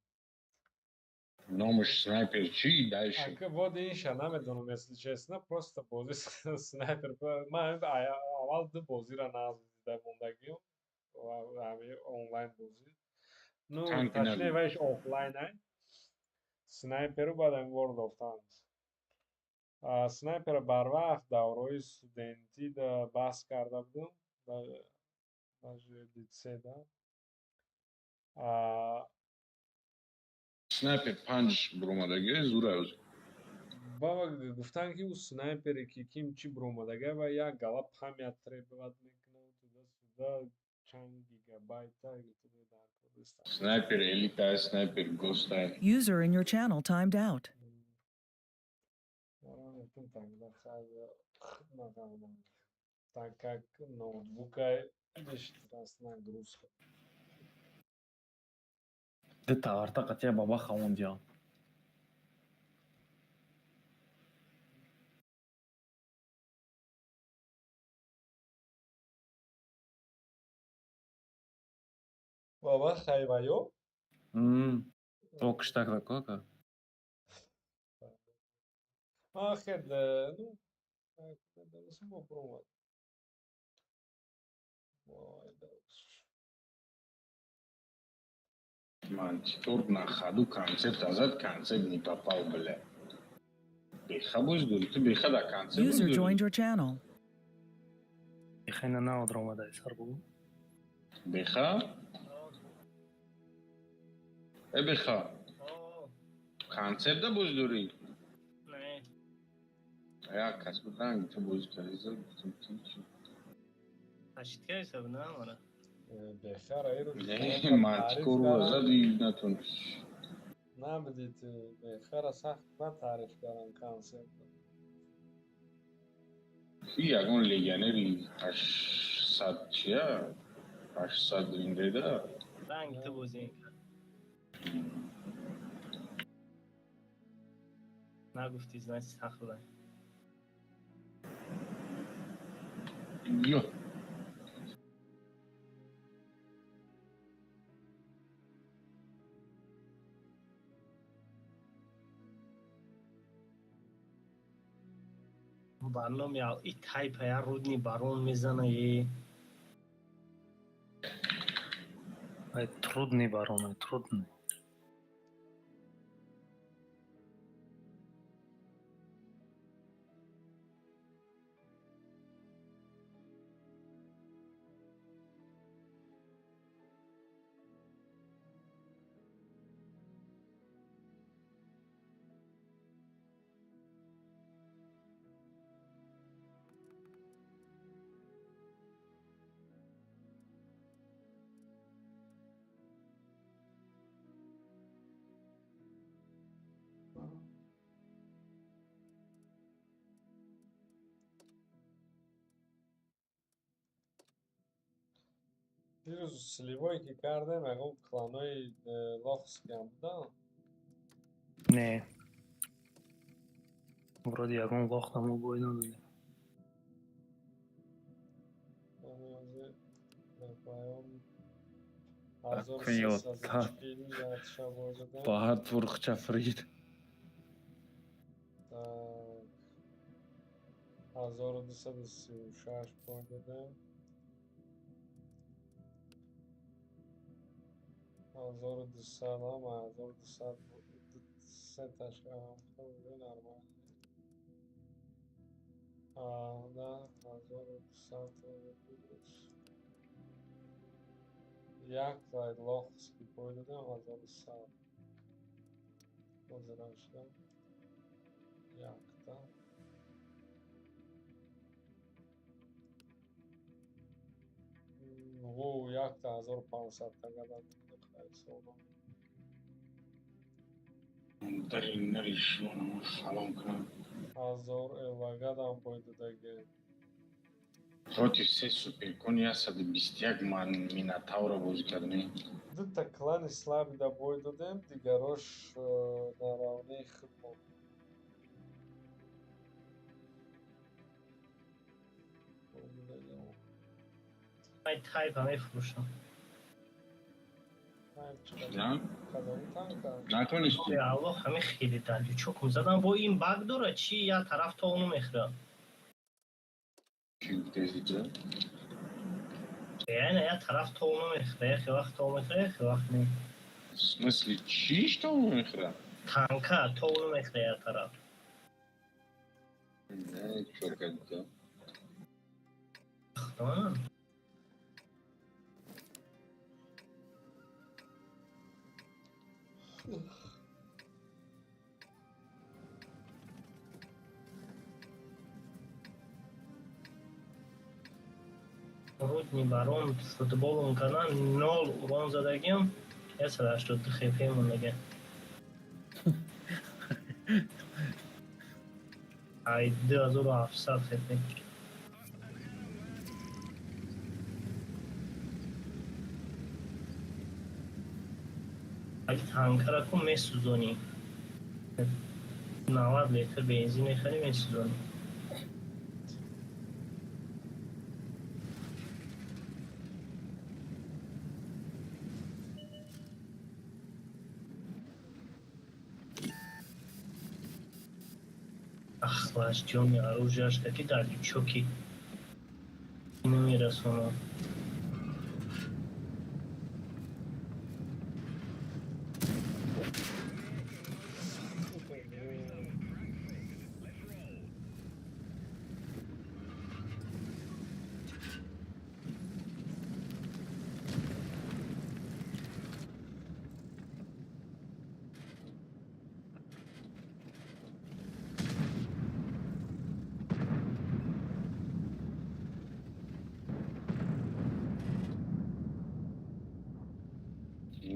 Номаш снайпер чӣ дальше? Ака, вот инша намедонам, если честно, просто бозӣ снайпер. Ман аввал ду бозиро нағз дида мондагиам, онлайн бозӣ. Ну, точнее, вайш офлайн ай. Снайперу баъдам World of Tanks. Снайпера барвақт давраҳои студентӣ баҳс карда будам, даже литсейда. Снайпер 5 буромадагӣ зура. Баба гуфтанд, ки ӯ снайпере ки ким чӣ буромадага ва як гала память требовать мекунад, туда-сюда, чанд гигабайта. Снайпер элита, снайпер госта. User in your channel timed out. Тогда так как ноутбука лишний раз нагрузка. Дета арта қатия баба хавондиям. Баба хайваё? То киштак такое. Ахер, ну, так, попробовать. Ой, да. Мантикор на ходу концепт азад, концепт не попал, бля. Беха боз дори, ту беха да концепт. User joined your channel. Бехайна наодр омадай сар бугу. Беха? Э, беха. Концепт да боз дори? Не. Як кас буд ранги ту бозӣ кардӣ, гуфтам ти чӣ? Ташид кардиса буд, на мара? Бехара ирӯз Не, мантикорро зади, натониш. Набудид, бехара сахт бад таъриф кардам концепт. Ки ягон легионери 800 чия? 800 индеда? Ранги ту бозӣ мекард. Нагуфтӣ, значит, сахт буда. Ё. Ба номи и тайпа я рудни барон мезана е. Ай трудный барон, ай трудный. Дирӯз сливое ки кардем, ягон кланои лохскиам буданд? Не. Вроде ягон лох намо бой надодем. Ҳозир дар поён Такой вот, 1340 ятша бой додем. Баъд бурхча фрид. Так. 1236 бой додем. 1200 ам, 1200 сеташ уже нормально. А, да, 1200 як лохский бой додем, 1100. Ҳозирашда. Якта. Во, якта 1500 тагада ҳисобам. Дари нари шуморо салом кунам. 1000 элагадам бой додаги. Против се суперкони 121 ман Минотавра бозӣ кардем. Дута клани слаби да бой додем, дигарош на равнеи худмон. Ай тайпа мефурӯшам. Натонисти. Аллоҳ ҳамин хеле далючокум задам. Бо ин баг дора чи як тараф то ону мехӯрад. Чӣ гуфтаистӣ? Яъне як тараф то ону мехӯрад, яке вақт то мехӯрад, яке вақт не. В смысле, чӣ то ону мехӯрад? Танка то ону мехӯрад як тараф. Не, чё кардӣ? Худо. Рудни барон футболом кардан нол урон задагим 182 хп мондагим. Ай 2700 хп. Ай танкара ку месӯзонӣ. 90 литр бензин мехарӣ месӯзонӣ. Охлаждённый оружие таки дар лючоки намерасонад.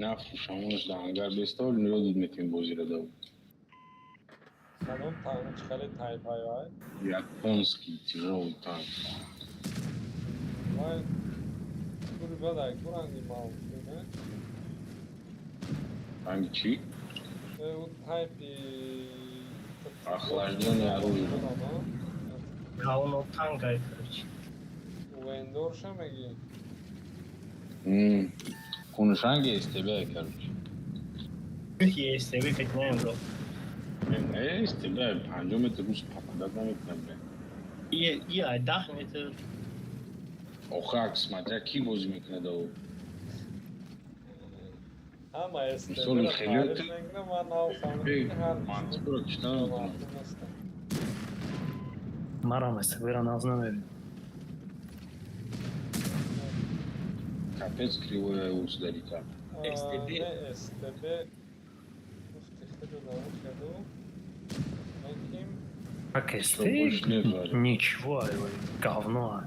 Нафурӯшамонаш дар ангар бестол ёдат метавонӣ бозиро дав. Кадом танк хеле тайпай вай? Японский тяжелый танк. Вай тури бадай ку ранги мал не? Ранги чӣ? У тайпи охлаждённое оружие. Кауно танк ай короче. Вендорша меги? Куншанги СТБ, короче. Ки СТБ как наем бро. Не, СТБ 50 метр рӯз попадать наметавонад, бля. И ай 10 метр. Охак, смотря ки бозӣ мекунад ав. Ҳама СТБ Мисоли хеле ман нав фаҳмидам. Мантиқро кишта наметавонам. Марам СТБ-ро нағз намебинам. Капец кривой ударика. СТБ. Не, СТБ. Уф, ты хеле Как СТ? Ничего, говно.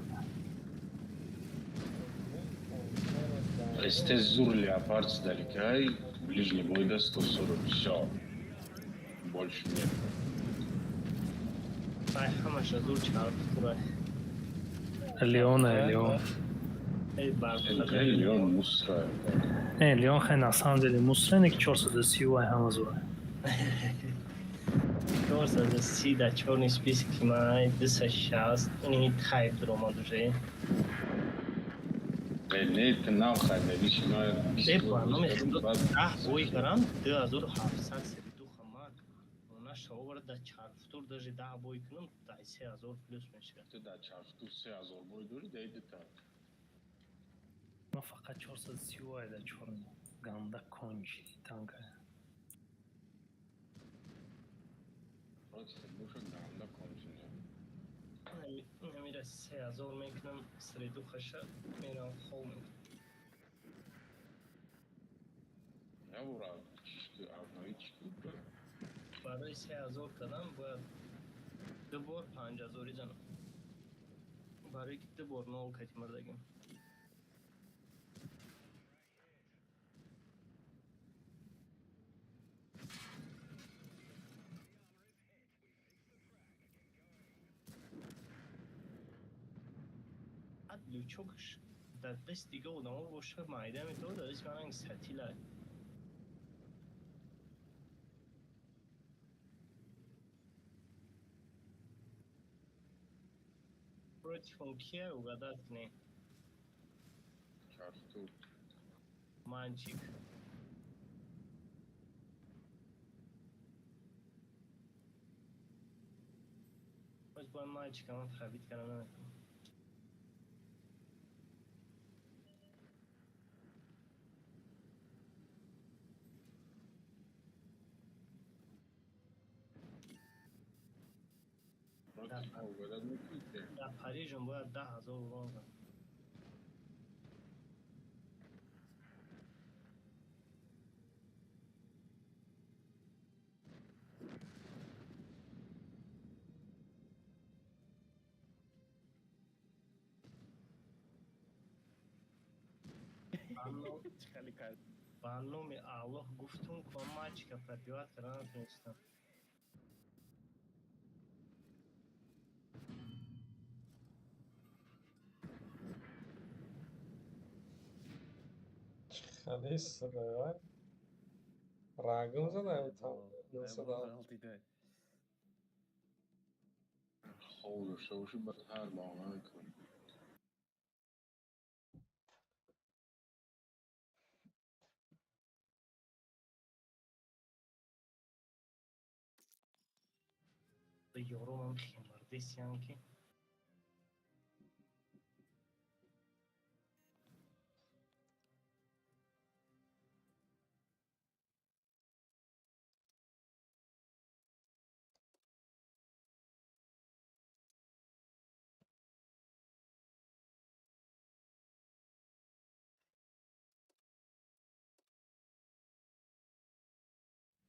СТ зур леопард сдалека, ближний бой до 140, все. Больше нет. Ай, ҳамаша зур чарх хӯрай. Леона, Леон. Леон мусра. Не, Леон хай на самом деле мусра, не 430 ай ҳама зур. 430 да чёрный список май 260 ини тайп дромад уже. Не, ты нав хай, видишь, но Э, номер 10 бой карам 2732 хамат. Она шовар да чарфтур даже 10 бой кунам да 3000 плюс мешавад. Ты да чарфтур 3000 бой дори, да иди так. Ма фақат 430 ай да чёрный. Ганда кончи танка. Против буша ганда кончи. Намира 3000 мекунам, среду хаша мерам хол мекунам. Я ура, чишки, обновички. Барои 3000 кардам бояд ду бор 5000 занам. Барои ки ду бор нол кати мардагим. Фақат лючокш дар даст дига одамо боша майда метавад, дар даст ман ранги сатила. Против он кия угадать кунем? Артур. Мальчик. Боз бо мальчика ман пробить кардам наметавонам. Против ма угадать мекунӣ? Дар Парижам бояд 10 000 урон зад. Чӣ хеле кард? Ба номи Аллоҳ гуфтум, ки ман мальчика пробивать карда натонистам. Хеле садои рагм зада там сада. Ғалтида. Хоб дошта бошӣ, баъд ҳар баҳона мекунӣ. Ёромам хемардесиям ки.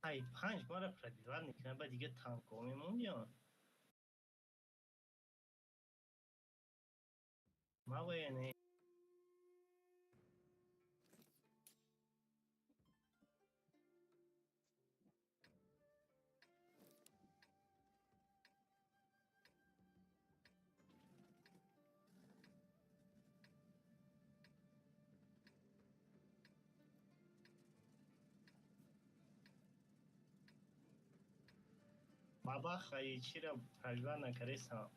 Ай панҷ бора пробивать мекунад, баъд дига танкҳо мемонд ё мавая не. Бабаха чира пробивать накардесам.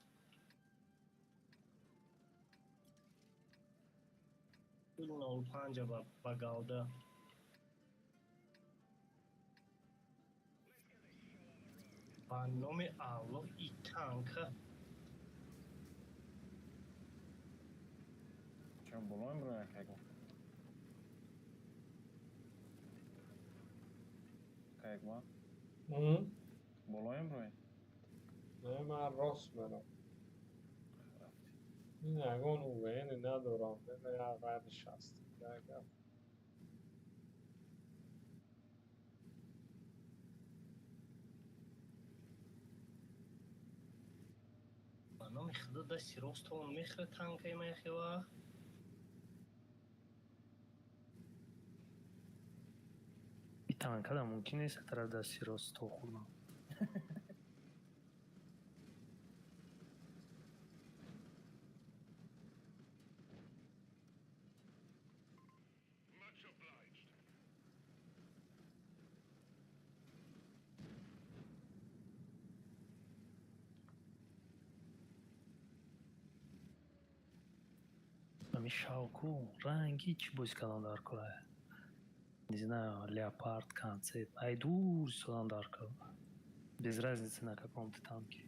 0,05 ба галда. Ба номи Аллоҳ и танка. Чон болоем роя кайгма. Кайгма. Болоем рой. Не, ман рост мерам. Ин ягон УВН надорам. Ғайри 60. Як Ба номи Худо, дасти ростон мехӯрад танкаи ман яхе вақт. И танкада мумкин нест тараф дасти рост то хӯрдам. Much obliged. Ами шавку ранги чӣ бозӣ кардан дар кора? Не знаю, леопард, концепт. Ай дур истодан дар кор. Без разницы, на каком ты танке.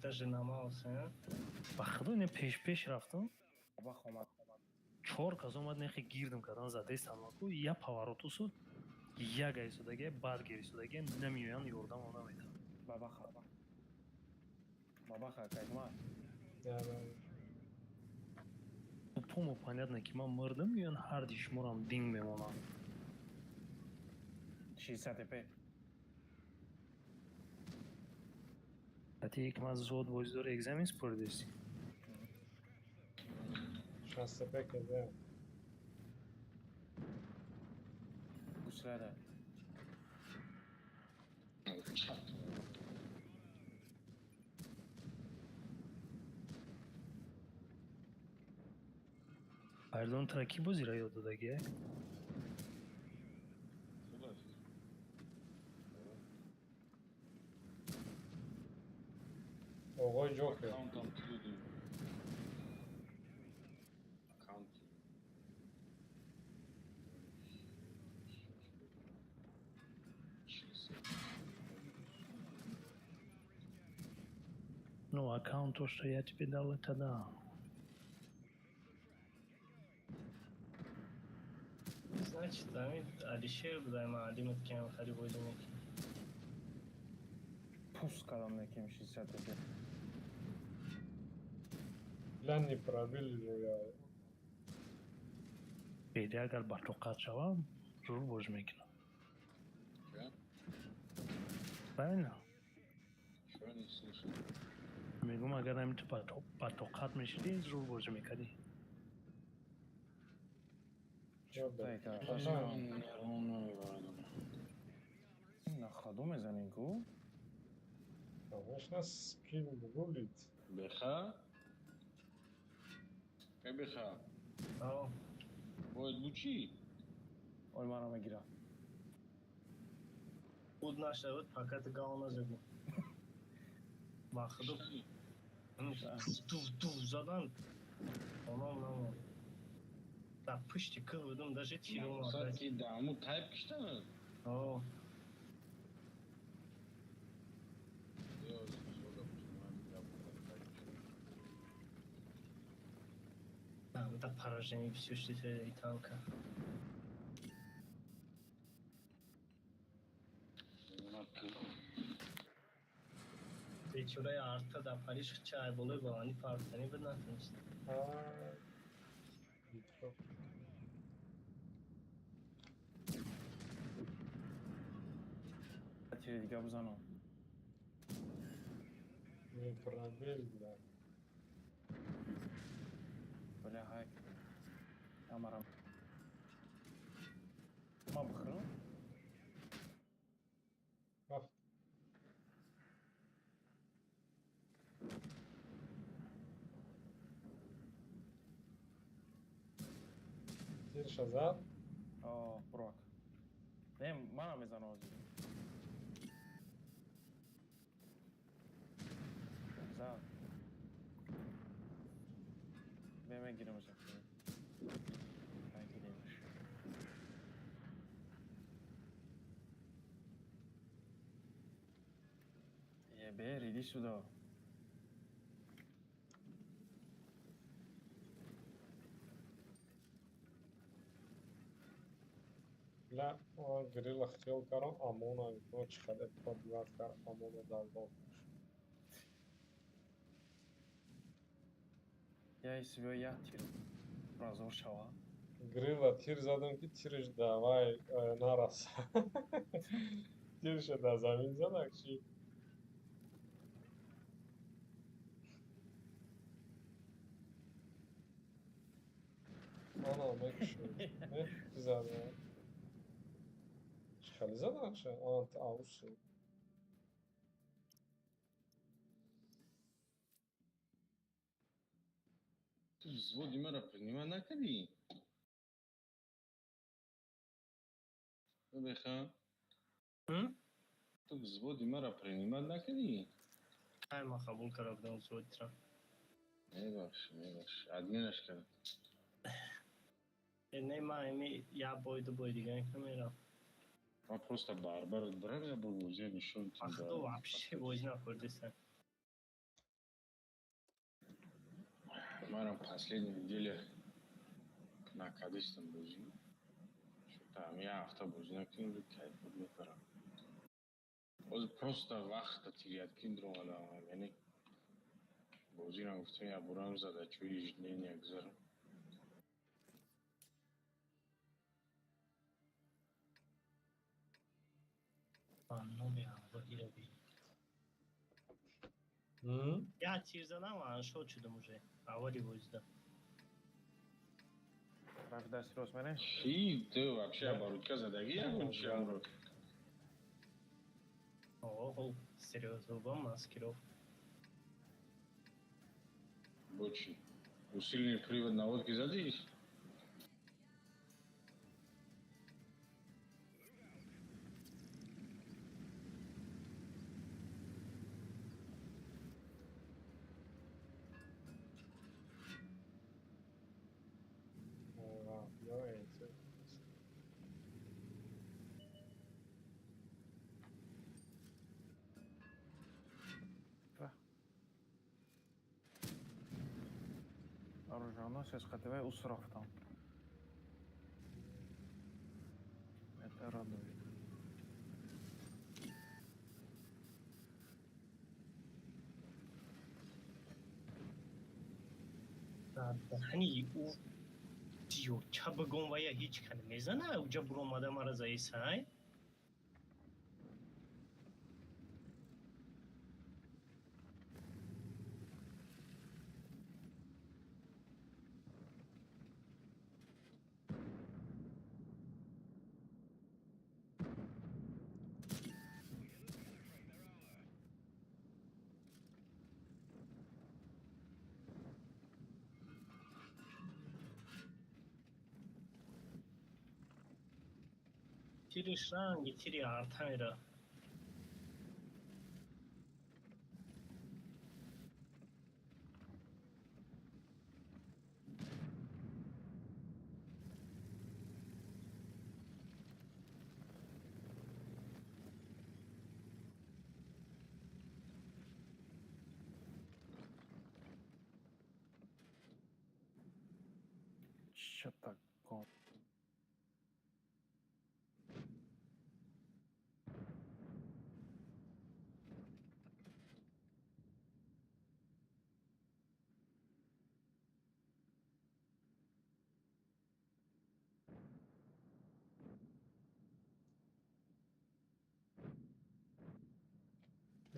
Даже на маусе, а? Ба худо, не, пеш-пеш рафтам. Бабах омад. Чор кас омад, нехи гирдм кардан задестам, ку я поворот усуд, як гайсодаге, баъд гирисодаге, намеоянд, ёрдам наметавонанд. Бабаха. Бабаха кайгма. Да, да. Помо понятно, ки ман мурдам, меоянд, ҳарди шуморам динг мемонанд. 60 ТП. Ати ки ман зуд бозӣ дора, экзамен споридеси. 65 кд. Гусрада. Чап. Фаридун, тура кӣ бозиро ёд додагӣ? Оғои Ҷокер. Аккаунтам ту додӣ. Аккаунт. Ну, аккаунт, то, что я тебе дал, это да. Значит, ами Алишер будай, ман Алимат киам хали бозӣ мекунем. Пус кардам некем 60 тепе. Бля, не пробили же я. Беди агар ба тоқат шавам, зур бозӣ мекунам. Чё? Правильно? Чё не слышал? Мегӯм, агар ҳамин ту ба тоқат мешидӣ, зур бозӣ мекардӣ. Чё, бля? Тайка. Ага. Нервон намебардам. На ходу мезанем ку? Конечно, скин рулит. Беха? Э, беха. Ао. Бояд бу чӣ? Ой, маро мегира. Худ нашавад, фақат гал назадӣ. Ба худо туф туф задан. Онам намон. Дар пушти кӯҳ будум, даже тир омад. Мақсад ки дар ҳамун тайп киштанад? О. Ё, зода бошам, ман гап Да, поражение все, что это и танка. Бечораи арта дар Париж чай болои баландӣ партани буд, натонист. А, битва. Тири дига бизанам. Не пробили, бля. Бля, ҳайк. Амарам. Ма бихӯрам? Рафт. Тирша зад. О, бурак. Не, манам мезанам ҳозир. Зад. Бе мегиремаш. Мегиремаш. Е, бер, иди сюда. Бля, грила хотел карам, Амона, ночь хеле пробивать кар, Амона дал. Я из себя я тир. Разор шава. Грила тир задам ки тирш давай нарас. Тирша да замин задак чи. Ана мекши. Не зада. Хеле задаша? Ант аусу. Ту взводи маро принимать накардӣ? Беха? Ту взводи маро принимать накардӣ? Ай, ман қабул карда будам взводитро. Мебахши, мебахши. Админаш кардам. Не, ман ами як бой, ду бой дига намерам. Ман просто барбар брат я бо бозия нишон Ба худо вообще бозӣ нахӯрдиста. Манам последняя неделя накардистам бозӣ. Там я ҳафта бозӣ накунем, кайф буд мекардам. Ҳозир просто вақта терять кин дуромадам, яъне бозиро гуфтам як борам зада чӯи ежедневния гузарам. Ман номи Аллоҳ ира би. Як тир задам, аншот шудам уже. Аввали бозида. Рафт дасти рост мерем? Чӣ? Ту вообще оборудка задагӣ ягон чи амро? О, серьёзно, ба маскировка. Бо чӣ? Усиленный привод наводки задӣ? Оруженосец қативай ус рафтам. Это радует. Даҳани ӯ диёча бигом вая ҳеҷ кан мезана, уҷа буромада мара заисай. Тириш ранги тири арта мера. Чё такое?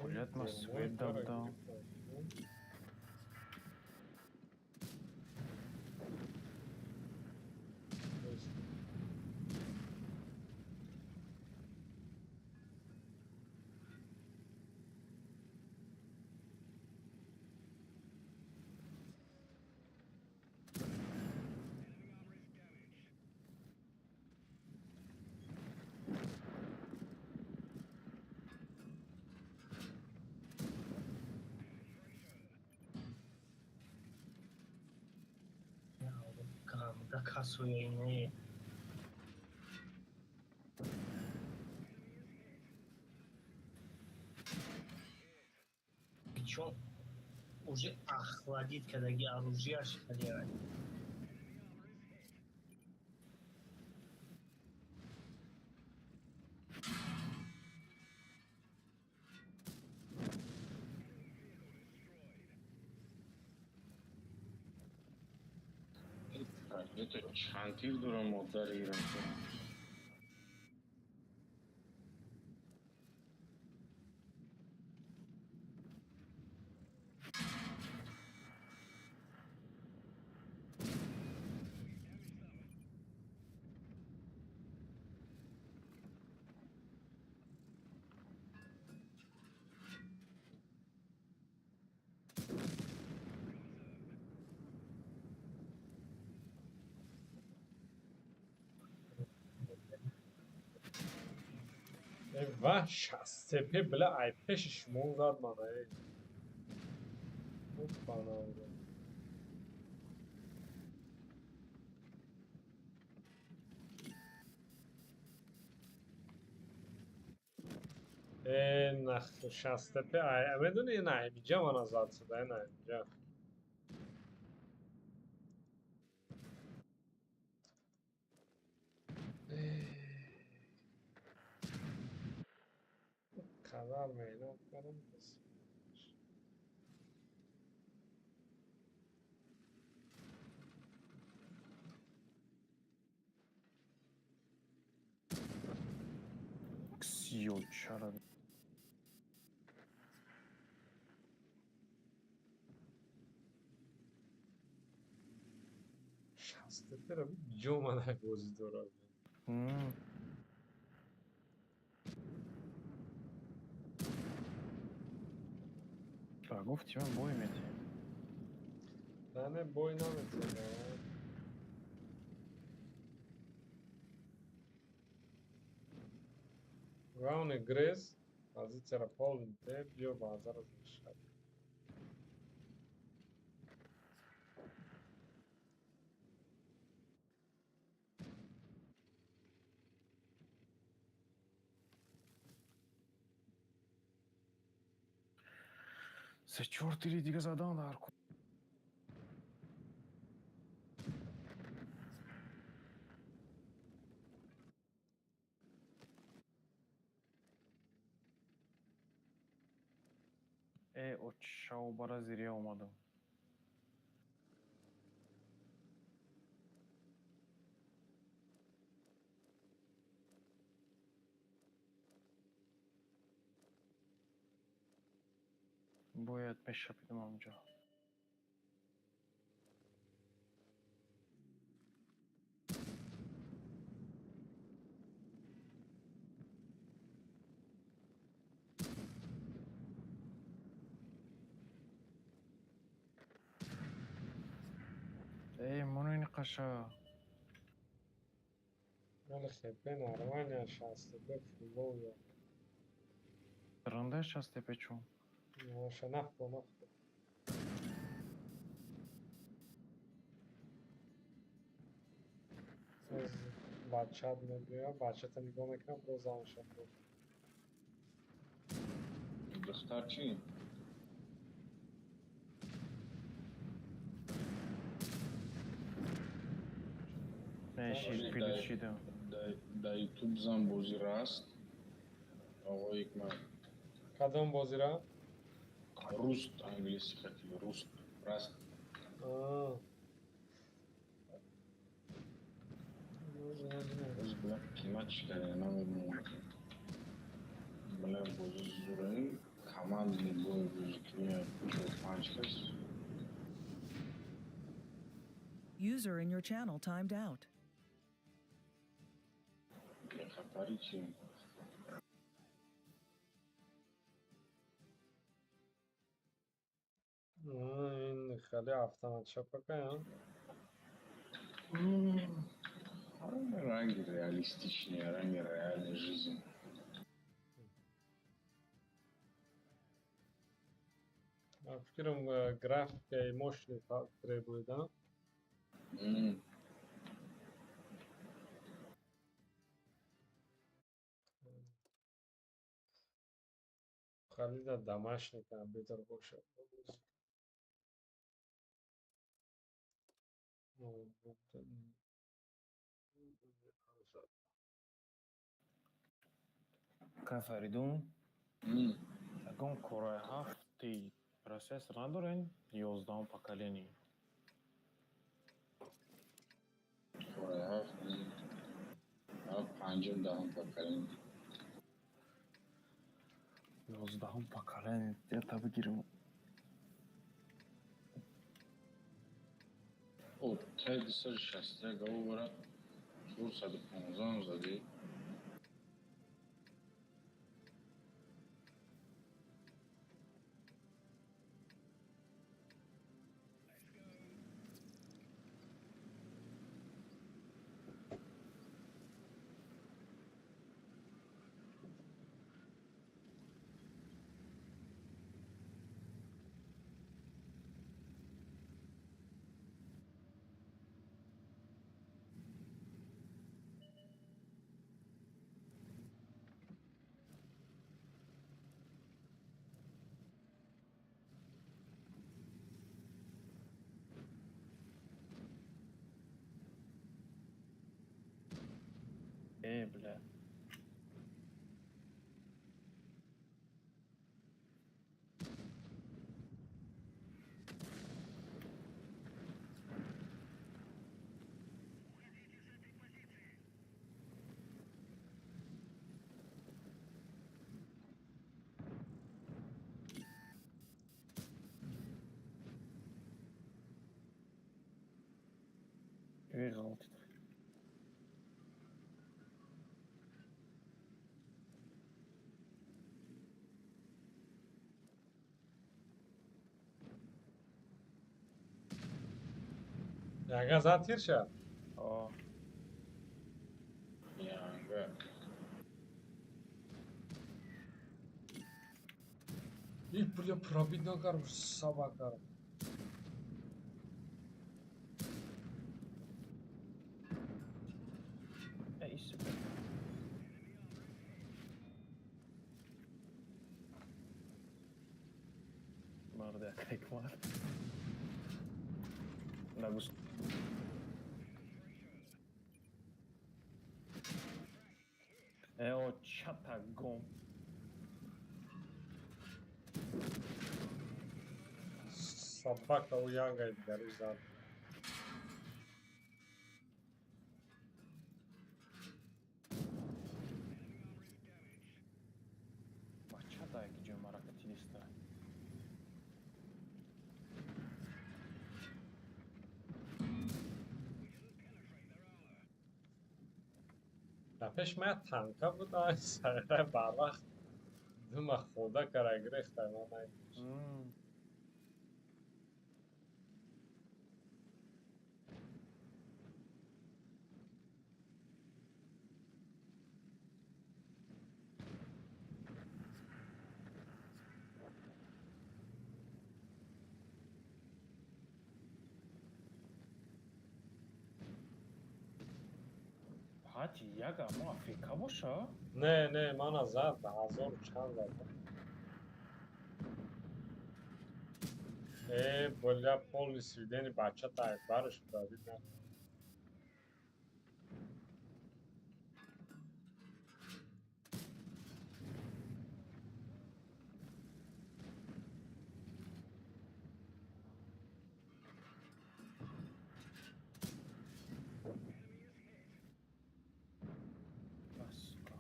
Блядь, на свет дал. Ганда касоя ине. Причём уже охладит кадаги оружияш халия. Это чанд тир дорам модари Ирон. Ва шастепе била ай пеши шумо зад мана эй. Опана. Э нах шастепе ай медони на инҷа мана зад шуда на инҷа. Қадар меҳнат кардам. Ксиёчара. Шастепера ҷо мана бозӣ дорад. Гуфти ман бой метиҳем. На, не, бой наметиҳем. Главный грез, позиция полный, биё баъза разрешать. Се чор тири дига задан дар ку. Бо шав бара зирия омадам. Бояд мешапидам онҷо. Эй, моно ин қаша. Мали хепе нормально, 65 футбол я. Ранда 65 чун. Наша нахто, нахто. Бачат мебиёяд, бачата нигоҳ мекунам, боз занша буд. Духтар чӣ? Не, шид, плюс шидам. Дар Ютуб зан бозӣ раст. Оғои ман. Кадом бозира? Руст, англиси хати, руст, раст. Боз била қимат чӣ кардем, намедонам. Била бозӣ зураи, командни бой бозӣ кунем, чор-панҷ кас. User in your channel timed out. Бехатари чӣ? Ин хеле автоматшапакая. Ранги реалистичнее, ранги реальной жизни. Фикрам, графикаи мощный требует, да? Халида домашний компьютер бошад. Ка Фаридун, ягон кораи ҳафти процессор надорен? 11-ум поколение. Кораи ҳафт, ҳафт, панҷум, 10-ум поколение. 11-ум поколение, я бигирам. О, Т-261 говора 415 зади. Э, бля. Эй, ғалтид. Янга зад тир шад. О. Янга. И, бля, пробить накарм, собака. Эй, сука. Марда, как мар. Нагус. Э, о, чата гом. Собака у Янга дигариш зад. Бача дай ки ҷои марака тилиста. Дар пеш мая танка буд, ай сарай барвақт дума хода кара гирехта ман наидиш. Ҳати яга мо Африка боша? Не, не, мана зад, ҳазору чанд зад. Э, бля, полный сведение бачата айбарш давид на. Сука.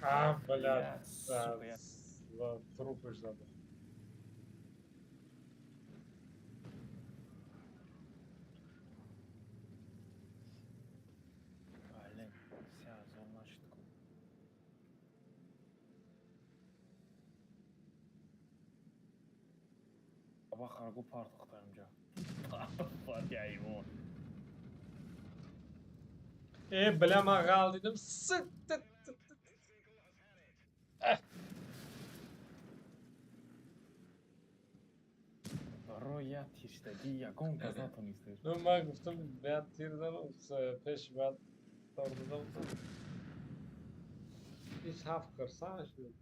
А, блядь, Сука, я... трупы ждали. Блин, вся зона щитку. Аба харгу партохтаримҷа. Партия ивон. Э, бля, ман ғалтидам. Барои як тирштагӣ ягон кас натонистеш. Ну, ман гуфтам, баъд тир занам, пеш баъд тор додам. Иш ҳафт кирсан шуд.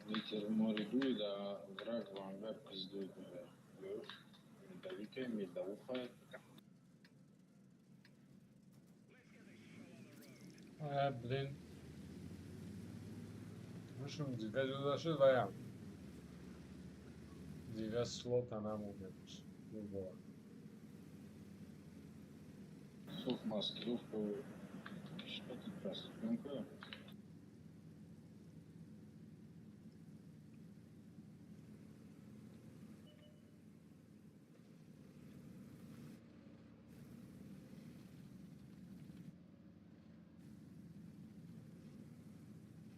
Ветер в море дует, а враг в ангар пиздует, бля. Лёш, медовитая, медовуха. А, блин. Мушум дига ҷудо шуд ваям. Дига слота намонед. Дубора. Сух маскировку. Что тут простенка?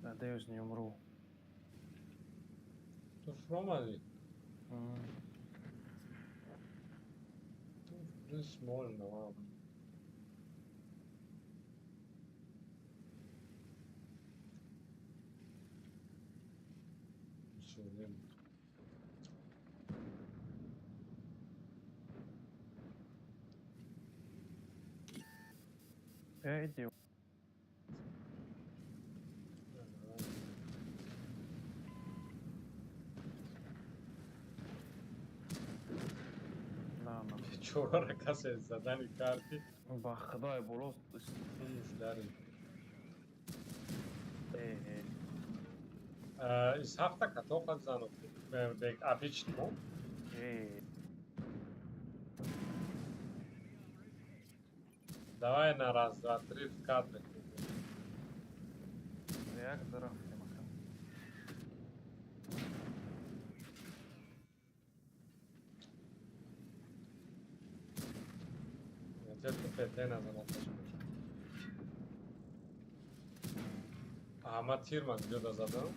Надеюсь, не умру. Ту фромади? Плюс можно, ладно. Иди. Чора касе задани карти. Ба худои боло. Муштари. Из ҳафта катоқа зануд. Обычно. Давай на раз, два, три в кадре. Як зарафти макам. Ама тирма где да задам?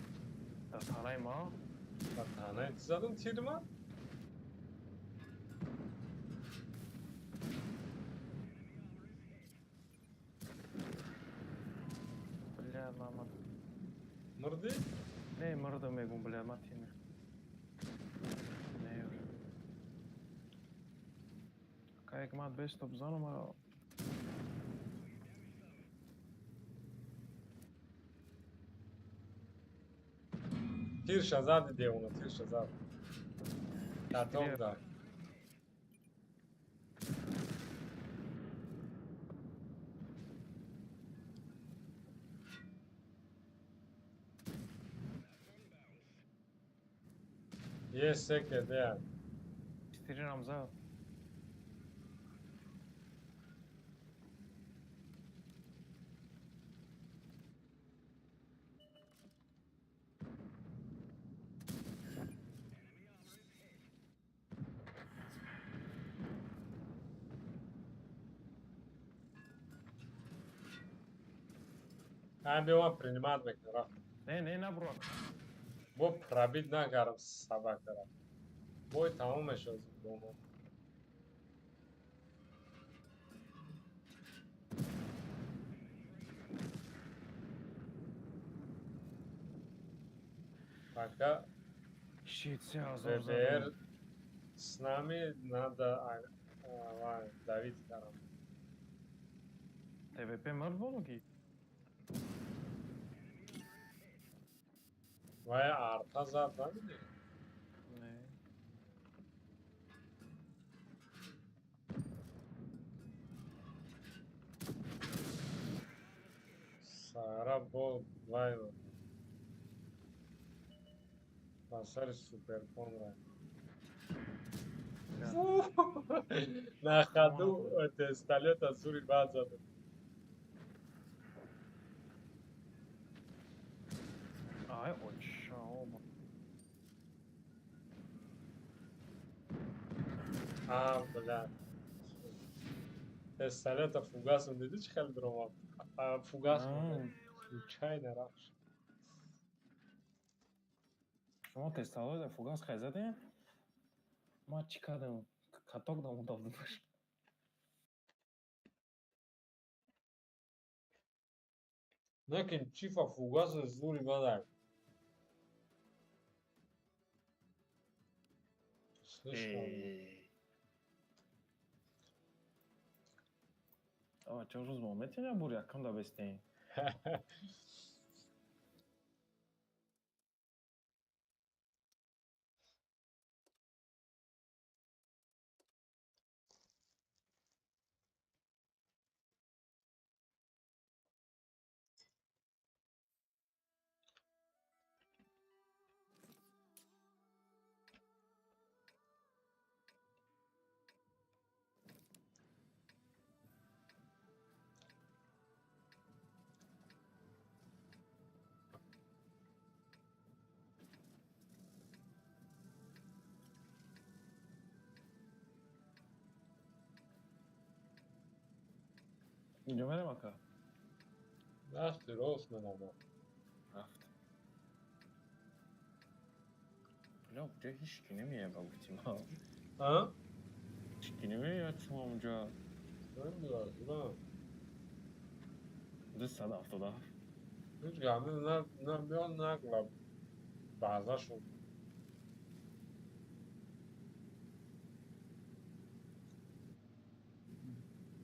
Да танаи ма? Да танаи ти задам тирма? Бля, мама. Мурди? Не, мурда мегум, бля, ма тирма. Не, уже. Кайк мат бес топ занам, а Тирша зади девона, тирша зади. Каток да. Е, секе, деа. Стирирам за. Ай била принимат мекнера. Не, не набро. Бо пробит накарам собакара. Бой тамом мешад дома. Пока ВБР с нами надо давить карам. ТВП мъртво ги? Вай арта зад набиди? Не. Сара бо вай. Басари супер понрай. На ходу тестолета зури бад зад. Ай, оча, оба. А, бля. Тестолета фугасом диди чӣ хеле дуромад? Фугас случайно рафт. Шумо тестолета фугас хай задем? Ма чӣ кардам? Каток дам удавдимаш. Лекин чифа фугаса зури бадай. Слишком. А, чо рӯз мо метавонем бур якам да бестем? Инҷо мерем, ака? Рафти рост менама. Рафт. Бля, уҷа ҳеч ки намеяд, ба гуфти ма. А? Ҳеч ки намеяд шумо унҷа. Намедонам. 277. Ҳеҷ гап на, на биён, на баъзашон.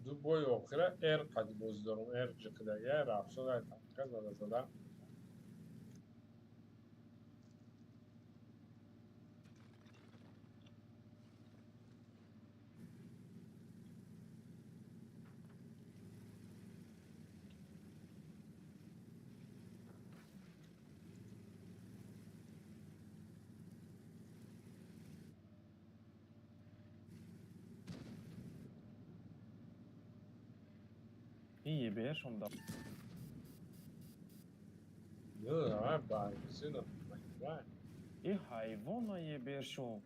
Ду бои охира эр қади бозӣ дорам, эр ҷиқидага, рафшода танка зада зада. Ие бешон да. Не, ба, сина. И ҳайвона ебешон.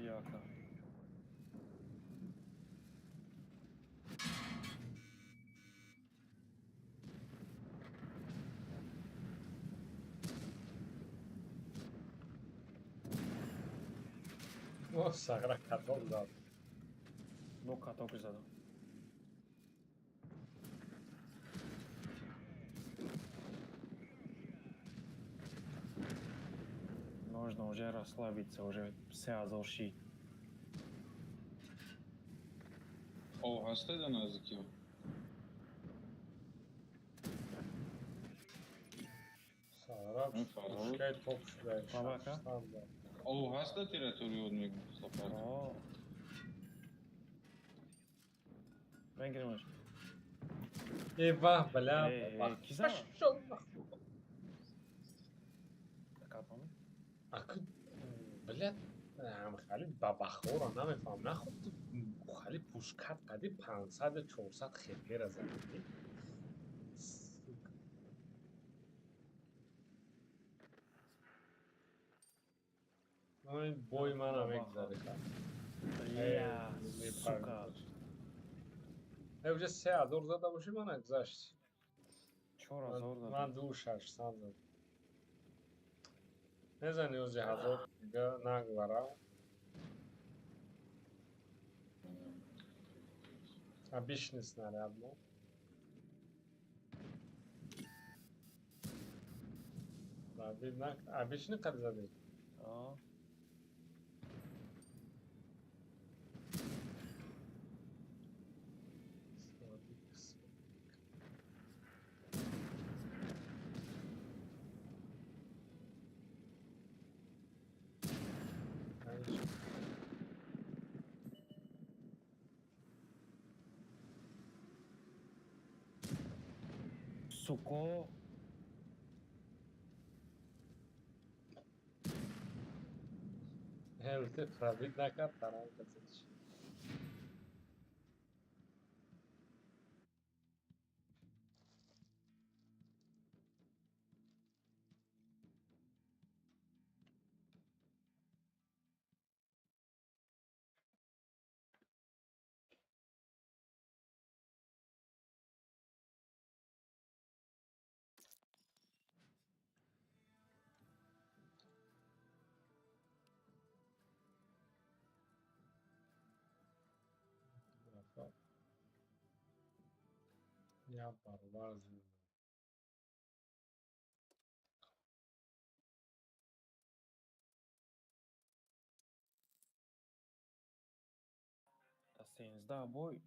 Яка. О, сагра каток зад. Бо каток задам. Нужно уже расслабиться, уже 3000 шид. О, ҳастед наздикиё? Сагра пушкаи топ шуда. Бабака? О, ҳаста территориёт мегӯ, сафар. О. Мегиримаш. Э, ваҳ, бля. Э, э, ки зад? Катоми? Аку, бля, хали бабахора намефаҳмам. Нахуд ту хали пушкат қади 500 400 хепера задӣ. Сука. Ой, бои мана мегзари ха. Я, сука. Э, уже 3000 зада бошӣ, мана гузашти. 4000 зада. Ман 2600 задам. Мезани ози ҳазор дига нагвара. Обычный снаряд, ну. Обычный қад задӣ? А. Суко. Ҳелте пробить накард, таран касич. Я баробар зиндам. Та 17 бой.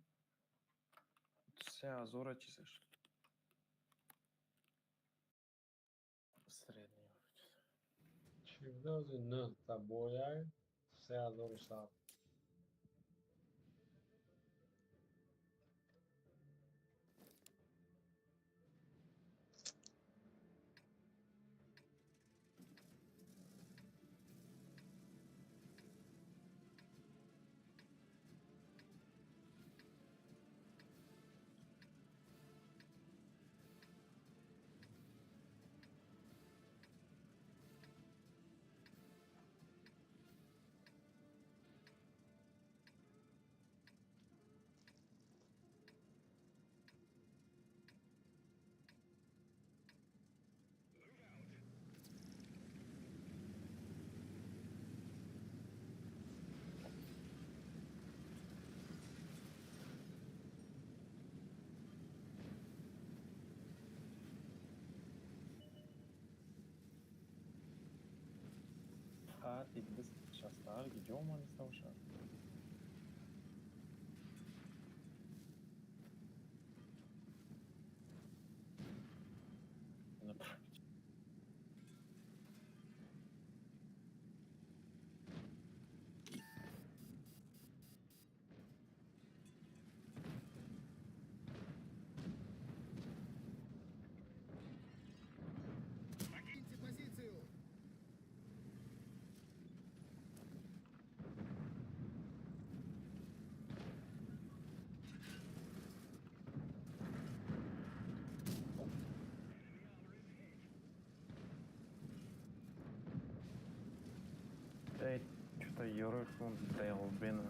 3000 чизаш. Средний. Чӣ буда ози нӯҳта бояй. 3100. Соати 68 ки ҷо омадиста бошад. Покиньте позицию! Эй, что-то ёрокун долбина.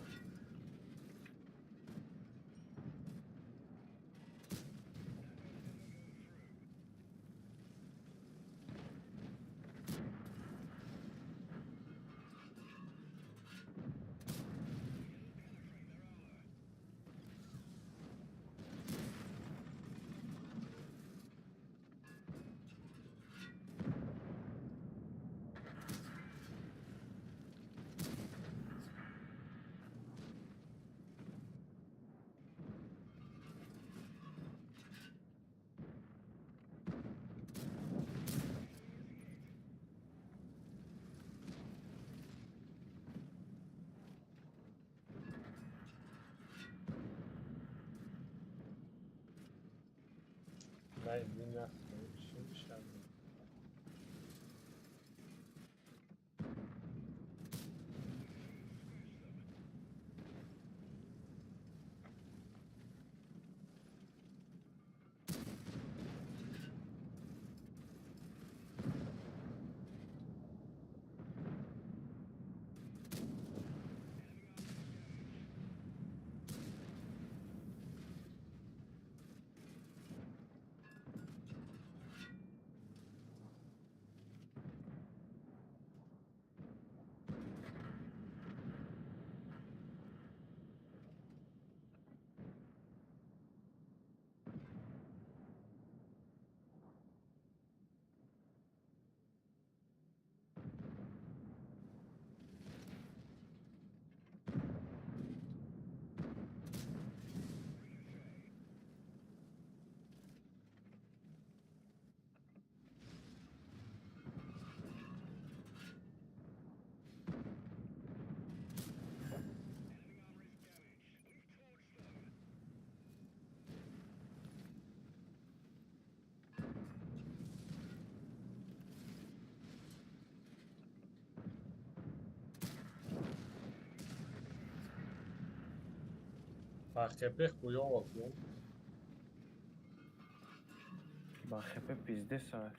Дай меня, сейчас. Ба ХП хуёво ку. Ба ХП пиздец, а.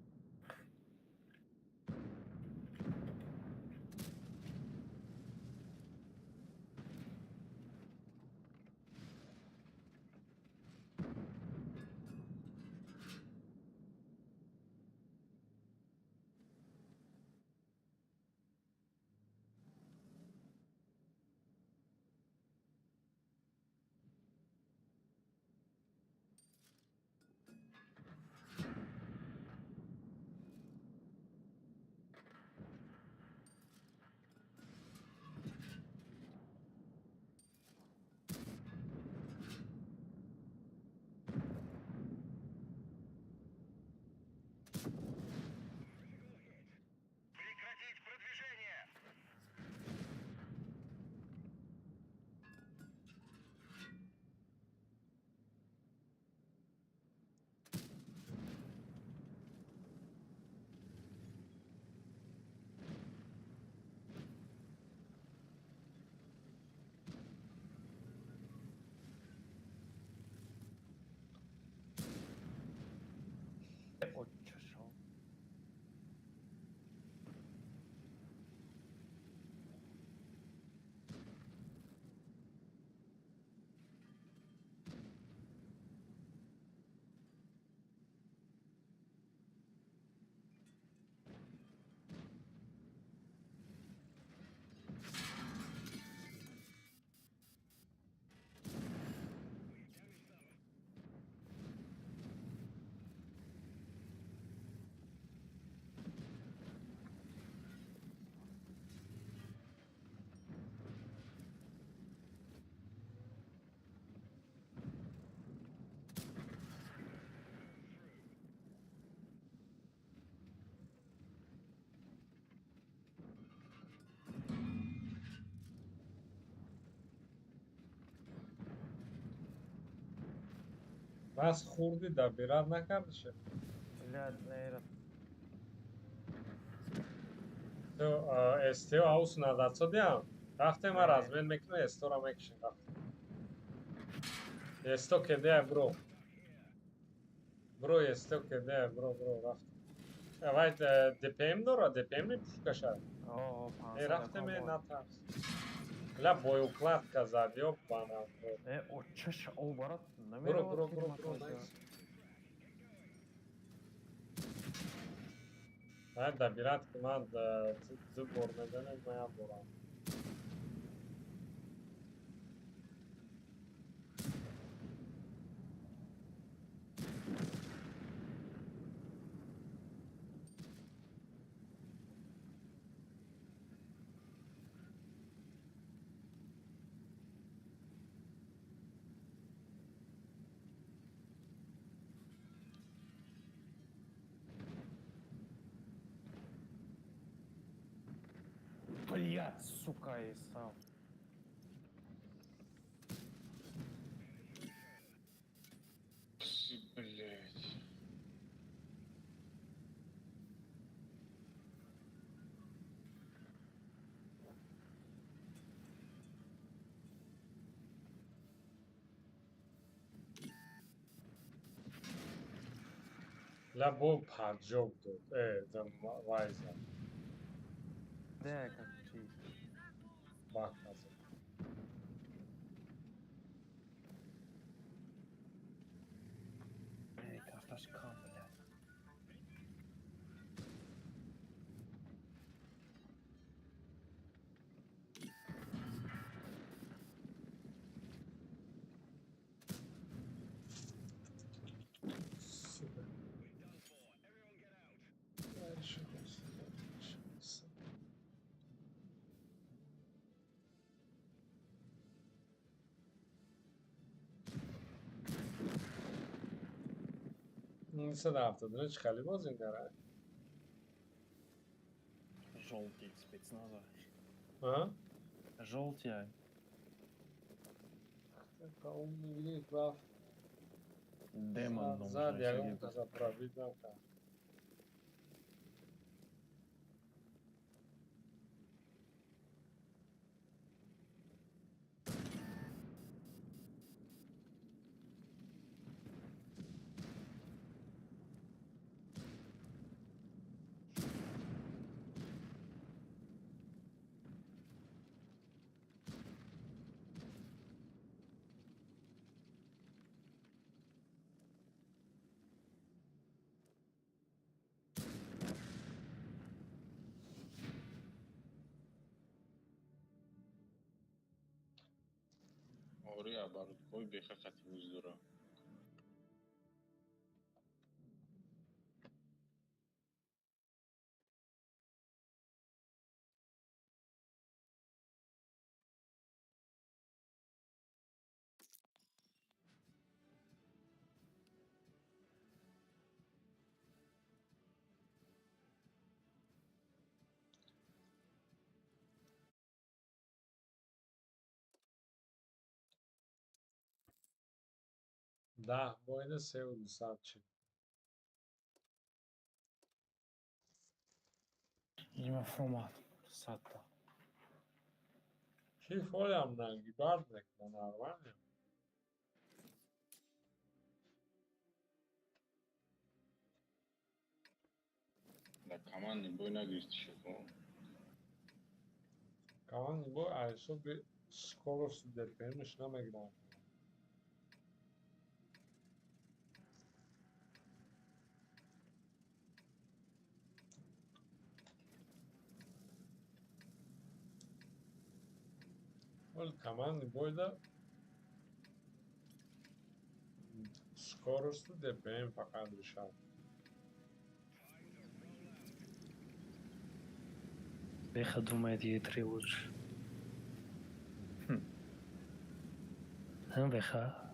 Бас хурди добирать накардиша? Блядь, наверное. СТО аус надацодиам. Рафтем, ман размен мекунам, СТО-ро мекушем, рафтем. СТО кедея, бро. Бро, СТО кедея, бро, бро, рафтем. Вай ДПМ дора, ДПМ мепушкаша. О, Э, рафтем, э, натарс. Ля боеукладка зад, ёбана. Э, очаш о барат. Бро, бро, бро, бро, найс. Ай, добирать ки ман ду бор мезанем, ман як борам. Блядь, сука, и сам. Блять. Ля бо 50 дод. Э, вайза. Да, как чи. Бак назад. Эй, карташ кам, блядь. Супер. Дальше, дальше, дальше. 179 чӣ хеле бозингара? Желтый спецназа. А? Желтый. Умный рафт. Демон. Зад ягон каса пробить накард. Ори оборудкои беха хати вуз дора. 10 бойда севу дусад чил. Има формат. Сата. Чӣ фолям нагибат мекунад, нормально. Да командный бой нагирифти шуд. Командный бой аз ҳисоби скорости ДПМш намегиранд. Вале командный бойда скоросту ДПМ фақат решад. Беха думает, Е3 лучше. Беха.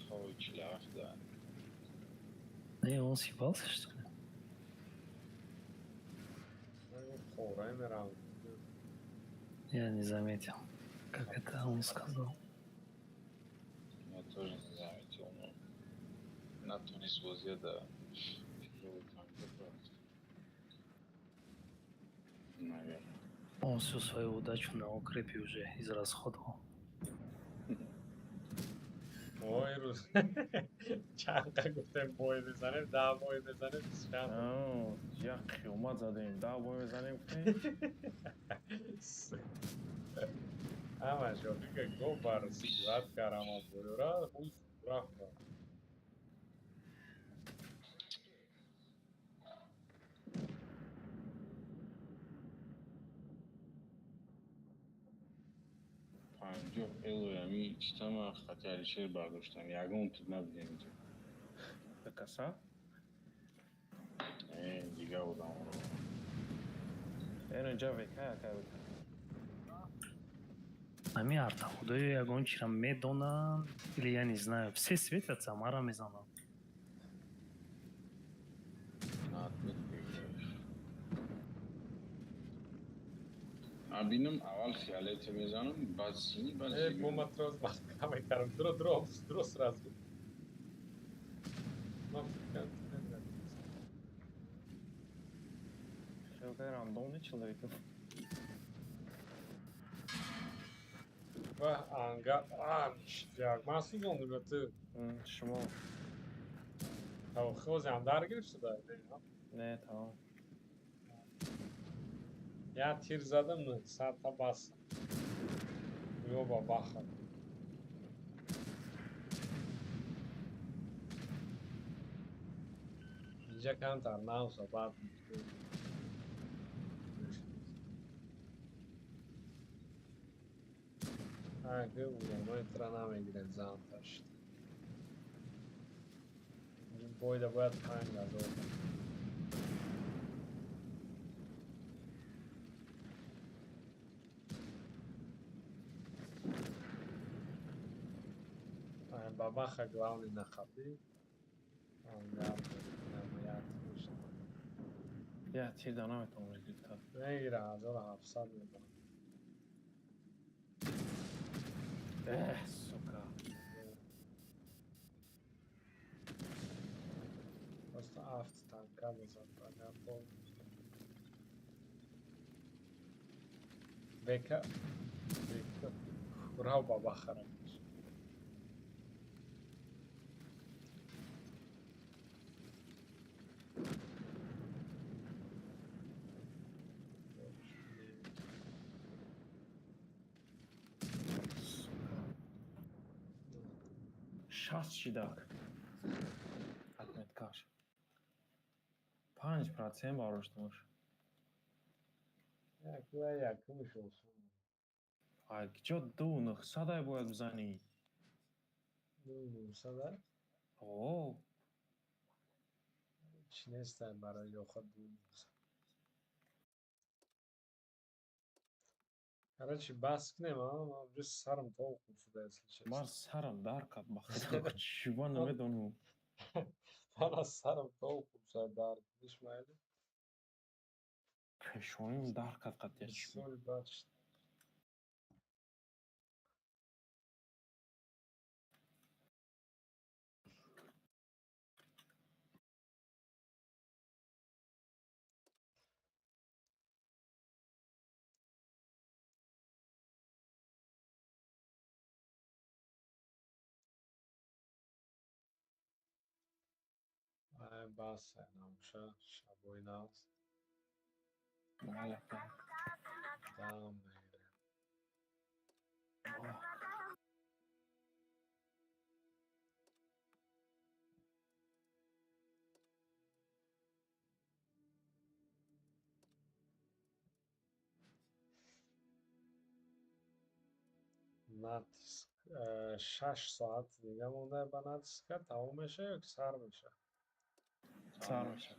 Хавай 47 да. Не, он съебался, что ли? Хора меравам. Я не заметил, как это он сказал. тоже не заметил, но натунист бозия да тяжелый танка рафт. Наверное. Он всю свою удачу на укрепе уже израсходовал. Ой, рӯз чанқа гуфтем, бой мезанем, 10 бой мезанем, чанд. Як қиёмат задем, 10 бой мезанем, гуфтем. Ҳамаш ёфика го бар сигарат карама боёра рӯз рафт. 50 элои ами читама хати Алишер бардоштам, ягон тут набудем инҷо. Каса? Не, дигар одаморо. Эн инҷа века яка века. Ами арта худоё, ягон чира медонанд или я не знаю. Все светятся, мара мезананд. На отметка играешь. А бинам, аввал фиолете мезанам, баъд синий, баъд Э, зелёный. Бо матрос маҳкам мекардам. Дро, дро, дро сразу. Ман фикр кардам, ту намедонӣ. Хеле рандомный человек. Ва анга, а, ништяк. Ман сӯзондум ё ту? Шумо. Хозиам дар гирифт шуда? Не, тамом. Я тир задам, 900 та бас. Ёба баха. Инҷа камтар навса баъд. Ага, уламои тра намегиред занташ. Бойда бояд 5000. Бабаха главный нахапи. Я тир да наметавонам гирифта. Мегира, 1700 мебарам. Эх, сука. Просто афт танка мезад, агар пол. Бека, бека, курав бабахара. Сука. 60 шидак. Отметкаш. 5% бардоштамаш. Як ва якумш осон. Ай, киҷо ду нӯҳсадай бояд бизанӣ? Ду нӯҳсада? О. Чӣ нестай барои ёха ду нӯҳсад. Короче, бас кунем, а? Ман уже сарам толқун шуда, если честно. Ман сарам дар кард, ба худо, чӣ намедонам. Ман сарам толқун шуда дард. Диш майли? Пешоним дар кард қатъия чӣ. Бисёри бад шуд. Ай, бас, намуша, шабои нағз. Бале. Дам мегирем. Натиск 6 соат дига монда ба натиска, тамом меша ё ки сар меша? Сар меша.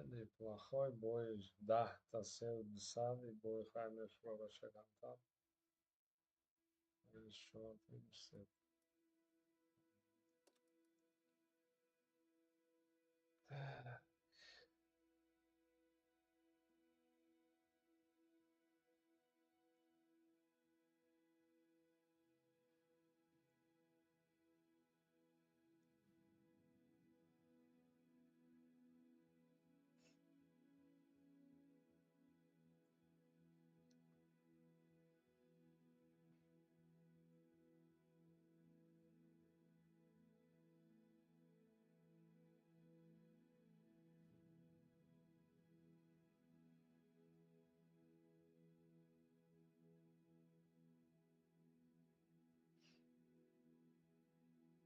Неплохой бой, 10-та сеу 200 и бой хай мефура, бача, камтар. Чор, се. Так.